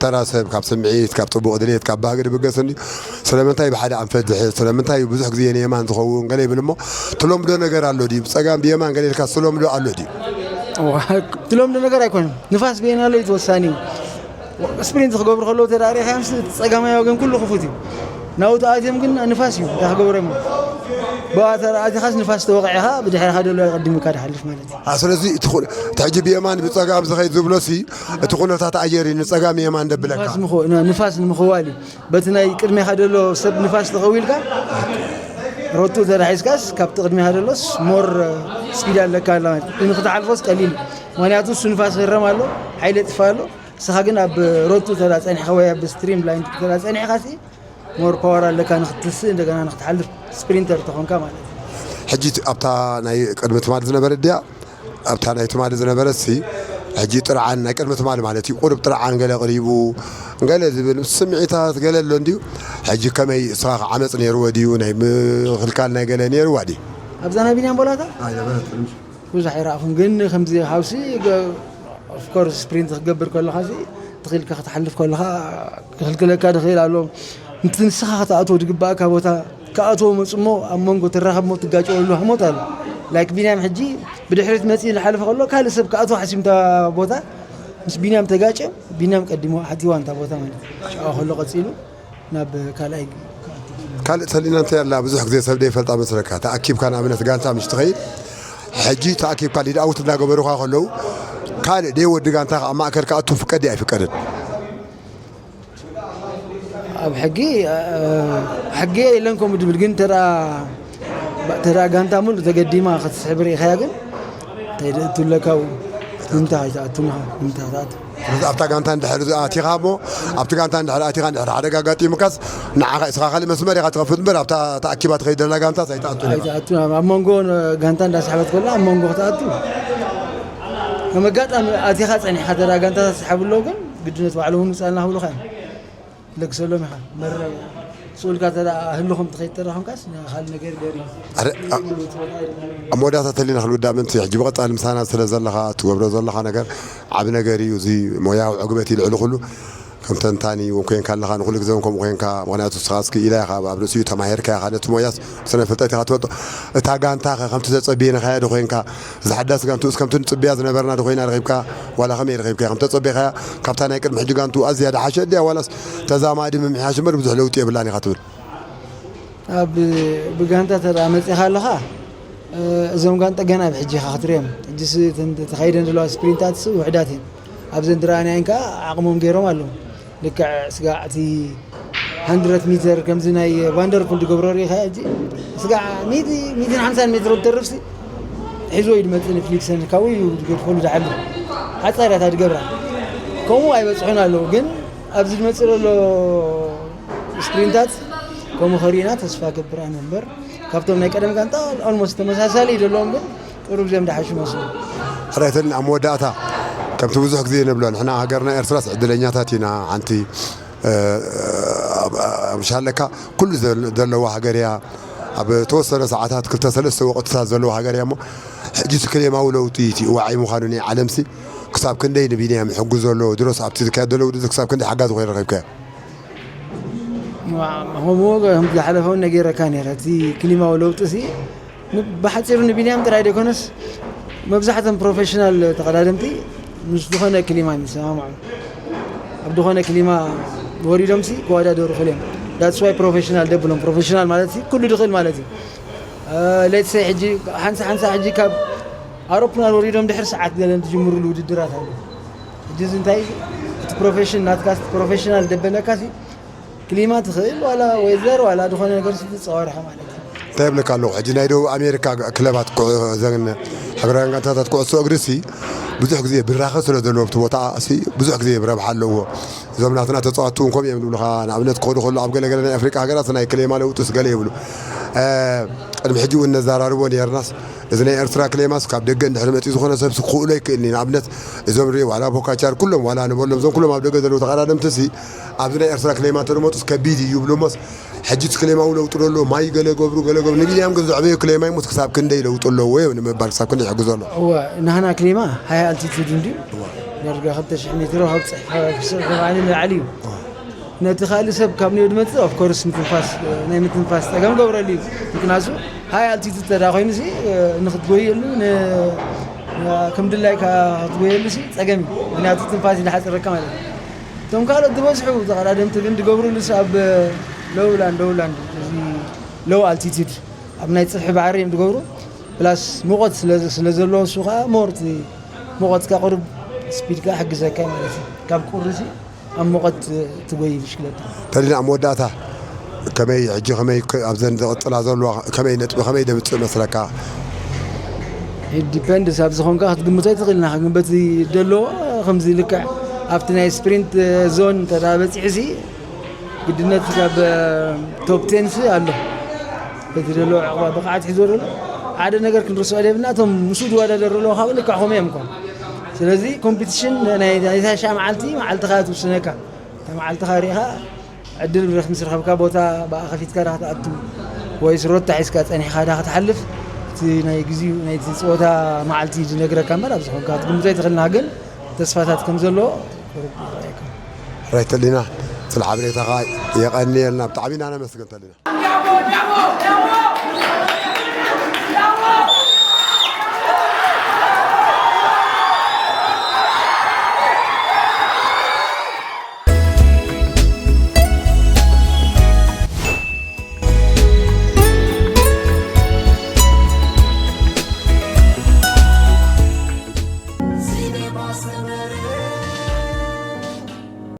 ተራ ሰብ ካብ ስምዒት ካብ ፅቡቅ ድሌት ካብ ባህጊ ድብገስ እንዲ ስለምንታይ ብሓደ ኣንፈት ዝሕዝ ስለምንታይ ብዙሕ ግዜ ንየማን ዝኸውን ገለ ይብል እሞ ትለምዶ ነገር ኣሎ ድዩ ብፀጋም ብየማን ገለ ኢልካ ትለምዶ ኣሎ ድዩ ትለምዶ ነገር ኣይኮነን ንፋስ በየናሎ እዩ ተወሳኒ እዩ ስፕሪንት ክገብሩ ከለዉ ተዳሪኻ ጸጋማይ ወገን ኩሉ ክፉት እዩ ናብኡ ተኣትዮም ግን ንፋስ እዩ እንታይ ክገብሮም ብኣ ተኣቲኻስ ንፋስ ተወቂዕኻ ብድሕሪኻ ደሎ ቀዲሙካ ድሓልፍ ማለት እዩ ስለዚ እቲ ሕጂ ብየማን ብጸጋም ዝኸይድ ዝብሎ ሲ እቲ ኩነታት ኣየር እዩ ንጸጋም የማን ደብለካ ንፋስ ንምኽዋል እዩ በቲ ናይ ቅድሜኻ ደሎ ሰብ ንፋስ ተኸዊልካ ሮቱ ተዳሒዝካስ ካብቲ ቅድሜኻ ደሎስ ሞር ስፒድ ኣለካ ኣላ ማለት እዩ ንክትሓልፎስ ቀሊል እዩ ምክንያቱ እሱ ንፋስ ህረም ኣሎ ሓይለ ጥፋ ኣሎ ንስኻ ግን ኣብ ሮቱ ተዳ ጸኒሕካ ወይ ኣብ ስትሪም ላይን ተዳ ጸኒሕካ ሲ ሞር ፓወር ኣለካ ንክትስእ እንደገና ንክትሓልፍ ስፕሪንተር ተኾንካ ማለት እዩ ሕጂ ኣብታ ናይ ቅድሚ ትማሊ ዝነበረ ድያ ኣብታ ናይ ትማሊ ዝነበረ ሲ ሕጂ ጥርዓን ናይ ቅድሚ ትማሊ ማለት እዩ ቁሩብ ጥርዓን ገለ ቅሪቡ ገለ ዝብል ስምዒታት ገለ ኣሎ እንድዩ ሕጂ ከመይ እስኻ ዓመፅ ነይርዎ ድዩ ናይ ምክልካል ናይ ገለ ነይርዋ ድዩ ኣብዛ ናይ ቢንያም ቦላታ ኣይነበረትን ብዙሕ ኣይረኣኹን ግን ከምዚ ሃውሲ ኦፍኮርስ ስፕሪንት ክገብር ከለኻ ሲ ትኽኢልካ ክትሓልፍ ከለኻ ክኽልክለካ ድኽእል ኣሎ እቲ ንስኻ ክትኣትዎ ዝግባእካ ቦታ ክኣትዎ መፅሞ ኣብ መንጎ ትራኸብ ሞ ትጋጨወሉ ህሞት ኣሎ ላይክ ቢንያም ሕጂ ብድሕሪት መፅኡ ዝሓልፈ ከሎ ካልእ ሰብ ክኣትዎ ሓሲምታ ቦታ ምስ ቢንያም ተጋጨ ቢንያም ቀዲሞ ሓቲዋ እንታ ቦታ ማለት ሽኣ ከሎ ቀፂሉ ናብ ካልኣይ ካልእ ተሊና እንታይ ኣላ ብዙሕ ግዜ ሰብ ደይፈልጣ መስለካ ተኣኪብካ ንኣብነት ጋንታ ምሽ ትኸይድ ሕጂ ተኣኪብካ ሊድ ኣውት እንዳገበሩኻ ከለዉ ካልእ ደይ ወዲ ጋንታ ኣብ ማእከል ክኣቱ ፍቀድ ኣይፍቀድን? ኣብ ሕጊ ሕጊ የለን ከምኡ ድብል ግን ተራ ተራ ጋንታ ሙሉ ተገዲማ ክትስሕብ ርኢኻያ ግን እንታይ ደእቱ ኣለካ እንታይ ኣይትኣቱን ኢኻ እንታይ ትኣቱ ስለዚ ኣብታ ጋንታ እንድሕር ኣቲኻ እሞ ኣብቲ ጋንታ እንድሕር ኣቲኻ እንድሕር ሓደጋ ኣጋጢሙካስ ንዓኻ እስኻ ካልእ መስመር ኢኻ ትኸፍት እምበር ኣብታ ተኣኪባ ትኸይድ ዘላ ጋንታስ ኣይትኣቱን ኢኻ። ኣይትኣቱን ኣብ መንጎ ጋንታ እንዳስሓበት ከላ ኣብ መንጎ ክትኣቱ ከም ኣጋጣሚ ኣቲኻ ጸኒሕካ ተራ ጋንታ ተስሓብ ኣለዉ ግን ግድነት ባዕሎም ምጻልና ክብሉኻ እዮም ለግሰሎም ኢኻ መረ ስኡልካ ተዳ ህልኹም ትኸይድ ተራ ኾንካስ ንኻል ነገር ገር እዩ ኣረ፣ ኣ- ኣብ መወዳእታ ተሊና ክንውዳእ ምንቲ ሕጂ ብቐጻሊ ምሳና ስለ ዘለኻ ትገብሮ ዘለኻ ነገር ዓብ ነገር እዩ እዚ ሞያዊ ዕግበት እዩ ልዕሊ ኩሉ ከም ተንታኒ እውን ኮንካ ኣለኻ ንኩሉ ግዜ እውን ከምኡ ኮንካ ምክንያቱ ንስኻ እስኪ ኢላ ኢኻ ኣብ ርእሲኡ ተማሂርካ ኢኻ ነቲ ሞያስ ስነ ፍልጠት ኢኻ ትፈልጦ እታ ጋንታ ኸ ከምቲ ዘጸብየንኻያ ዶ ኮንካ እዛ ሓዳስ ጋንትኡስ ከምቲ ንጽብያ ዝነበርና ዶ ኮይና ረኺብካ ዋላ ከመይ ረኺብካያ ከም ተጸቢኻያ ካብታ ናይ ቅድሚ ሕጂ ጋንትኡ ኣዝያ ድሓሸት ድያ ዋላስ ተዛማዲ ምምሕያሽ እምበር ብዙሕ ለውጢ የብላን ኢኻ ትብል ኣብ ብጋንታ ተራ መፂኻ ኣለኻ እዞም ጋንጠ ገና ኣብ ሕጂ ኢኻ ክትሪኦም ሕጂስ ተኻይደን ዘለዋ ስፕሪንታት ውሕዳት እየን ኣብዘን ዝረኣናየን ከዓ ዓቕሞም ገይሮም ኣለዉ ልክዕ ስጋዕ እቲ 100 ሜትር ከምዚ ናይ ቫንደርፑል ዝገብሮ ርኢኻ ሕጂ ስጋዕ 150 ሜትር ተርፍሲ ሒዝዎ እዩ ዝመፅእ ንፍሊክሰን ካብኡ እዩ ዝገድፈሉ ዝሓሉ ሓፃር እያ ዝገብራ ከምኡ ኣይበፅሑን ኣለዉ ግን ኣብዚ ዝመፅእ ዘሎ ስፕሪንታት ከምኡ ከሪእና ተስፋ ገብር ኣነ እምበር ካብቶም ናይ ቀደም ጋንታ ኦልሞስት ተመሳሳሊ እዩ ዘለዎም ግን ቁሩብ ዚኦም ድሓሹ መስሉ ሕራይተልን ኣብ መወዳእታ ከምቲ ብዙሕ ግዜ ንብሎ ንሕና ሃገርና ኤርትራስ ዕድለኛታት ኢና ሓንቲ ኣብ ሻለካ ኩሉ ዘለዋ ሃገር እያ ኣብ ተወሰነ ሰዓታት ክልተ ሰለስተ ወቅትታት ዘለዋ ሃገር እያ እሞ ሕጂ እቲ ክሌማዊ ለውጢ እቲ ዋዓይ ምዃኑ ናይ ዓለምሲ ክሳብ ክንደይ ንቢንያም ይሕግዞ ኣሎ ድሮስ ኣብቲ ዝካየድ ዘሎ ውድድር ክሳብ ክንደይ ሓጋዚ ኮይኑ ረኺብካዮ ከምኡ ከምቲ ዝሓለፈ እውን ነጊረካ ነይረ እቲ ክሊማዊ ለውጢ ሲ ብሓፂሩ ንቢንያም ጥራይ ዘይኮነስ መብዛሕቶም ፕሮፌሽናል ተቐዳደምቲ ምስ ዝኾነ ክሊማ ይሰማማዑ ኣብ ዝኾነ ክሊማ ወሪዶም ሲ ክወዳደሩ ክእል እዮም that's why ፕሮፌሽናል ደብሎም ፕሮፌሽናል ማለት ሲ ኩሉ ድኽእል ማለት እዩ let's say ሕጂ ሓንሳ ሓንሳ ሕጂ ካብ ኣውሮፕላን ወሪዶም ድሕሪ ሰዓት ገለን ዝጅምሩሉ ውድድራት ኣሎ ሕጂ እዚ እንታይ እቲ ፕሮፌሽን ናትካ ፕሮፌሽናል ደበለካ ሲ ክሊማ ትኽእል ዋላ ዌዘር ዋላ ዝኾነ ነገር ሲ ትፃወርሐ ማለት እዩ እንታይ ይብለካ ኣለኹ ሕጂ ናይ ደቡብ ኣሜሪካ ክለባት ኩዕ- ዘን ሕብራውያን ጋንታታት ኩዕሶ እግሪ ሲ ብዙሕ ግዜ ብራኸ ስለ ዘለዎ ኣብቲ ቦታ ሲ ብዙሕ ግዜ ብረብሓ ኣለዎ እዞም ናትና ተፃዋትቲ እውን ከምኡ እዮም ዝብሉኻ ንኣብነት ክኸዱ ከሎ ኣብ ገለገለ ናይ ኣፍሪቃ ሃገራት ናይ ክሌማ ለውጥስ ገለ ይብሉ ቅድሚ ሕጂ እውን ነዘራርቦ ነርናስ እዚ ናይ ኤርትራ ክሌማስ ካብ ደገ እንድሕር መፂኡ ዝኾነ ሰብሲ ክኽእሎ ይክእልኒ ንኣብነት እዞም ርእ ዋላ ፖካቻር ኩሎም ዋላ ንበሎም እዞም ኩሎም ኣብ ደገ ዘለዉ ተቐዳደምትሲ ኣብዚ ናይ ኤርትራ ክሌማ ተድመፁስ ከቢድ እዩ ይብሉ እሞስ ሕጂ እቲ ክሌማዊ ለውጢ ዶ ኣለዎ ማይ ገለ ገብሩ ገለ ገብሩ ንቢንያም ግን ዘዕበዮ ክሌማ ይሞስ ክሳብ ክንደይ ለውጢ ኣለዎ እዮም ንምባል ክሳብ ክንደይ ይሕግዞ ኣሎ እወ ናህና ክሌማ ሃይ ኣልቲቱድ እንድዩ ዳርጋ ክልተ ሽሕ ሜትሮ ካብ ፅሕፍ ክስዕፍ ባዕሊ ንላዕሊ እዩ ነቲ ካልእ ሰብ ካብ ንዮ ድመፅእ ኦፍኮርስ ምትንፋስ ናይ ምትንፋስ ፀገም ገብረሉ እዩ ምክንያቱ ሃይ ኣልቲቱድ ተዳ ኮይኑ ሲ ንክትጎየሉ ከም ድላይካ ክትጎየሉ ሲ ፀገም እዩ ምክንያቱ ትንፋስ ይድሓፅረካ ማለት እዩ እቶም ካልኦት ዝበዝሑ ተቐዳደምቲ ግን ዝገብሩሉ ሲ ኣብ ሎውላንድ ሎውላንድ እዚ ሎው ኣልቲቱድ ኣብ ናይ ፅፍሒ ባሕሪ እዮም ዝገብሩ ፕላስ ሙቐት ስለ ዘለዎ እሱ ከዓ ሞር ሙቐትካ ቁሩብ ስፒድካ ሕግዘካ ማለት እዩ ካብ ቁሪ ሲ ኣብ ሙቐት ትጎይ ብሽክለታ። ተድላ ኣብ መወዳእታ ከመይ ሕጂ ከመይ ኣብዘን ዝቕጽላ ዘለዋ ከመይ ነጥቢ ከመይ ደምጽእ መስለካ? ዲፐንድስ ኣብ ዝኾንካ ክትግምቶ ኣይትኽእልን ኢኻ ግን በቲ ደሎ ከምዚ ልክዕ ኣብቲ ናይ ስፕሪንት ዞን እንተ በፂሑ ሲ ግድነት ካብ ቶፕ ቴን ሲ ኣሎ በቲ ደሎ ዕቕባ ብቕዓት ሒዞ ደሎ ሓደ ነገር ክንርስዖ ደብና እቶም ምስኡ ዝወዳደሩ ኣለዉ ካብ ልክዕ ከምኡ እዮም እኮ ስለዚ ኮምፒቲሽን ናይ ታሻ መዓልቲ መዓልትኻ ትውስነካ እታ መዓልትኻ ሪኢኻ ዕድል ብረክ ምስ ረኸብካ ቦታ ብኣ ከፊትካ ዳ ክትኣቱ ወይስ ሮታ ሒዝካ ጸኒሕካ ዳ ክትሓልፍ እቲ ናይ ግዜኡ ናይቲ ጸወታ መዓልቲ ዝነግረካ እምበር ኣብዚ ኮንካ ክትግምቶ ኣይትኽእልና ግን ተስፋታት ከም ዘሎ ቁሩብ ይረኣየካ። ራይተሊና ስለ ሓበሬታኻ የቐንየልና ብጣዕሚ ኢና ነመስግን ተሊና።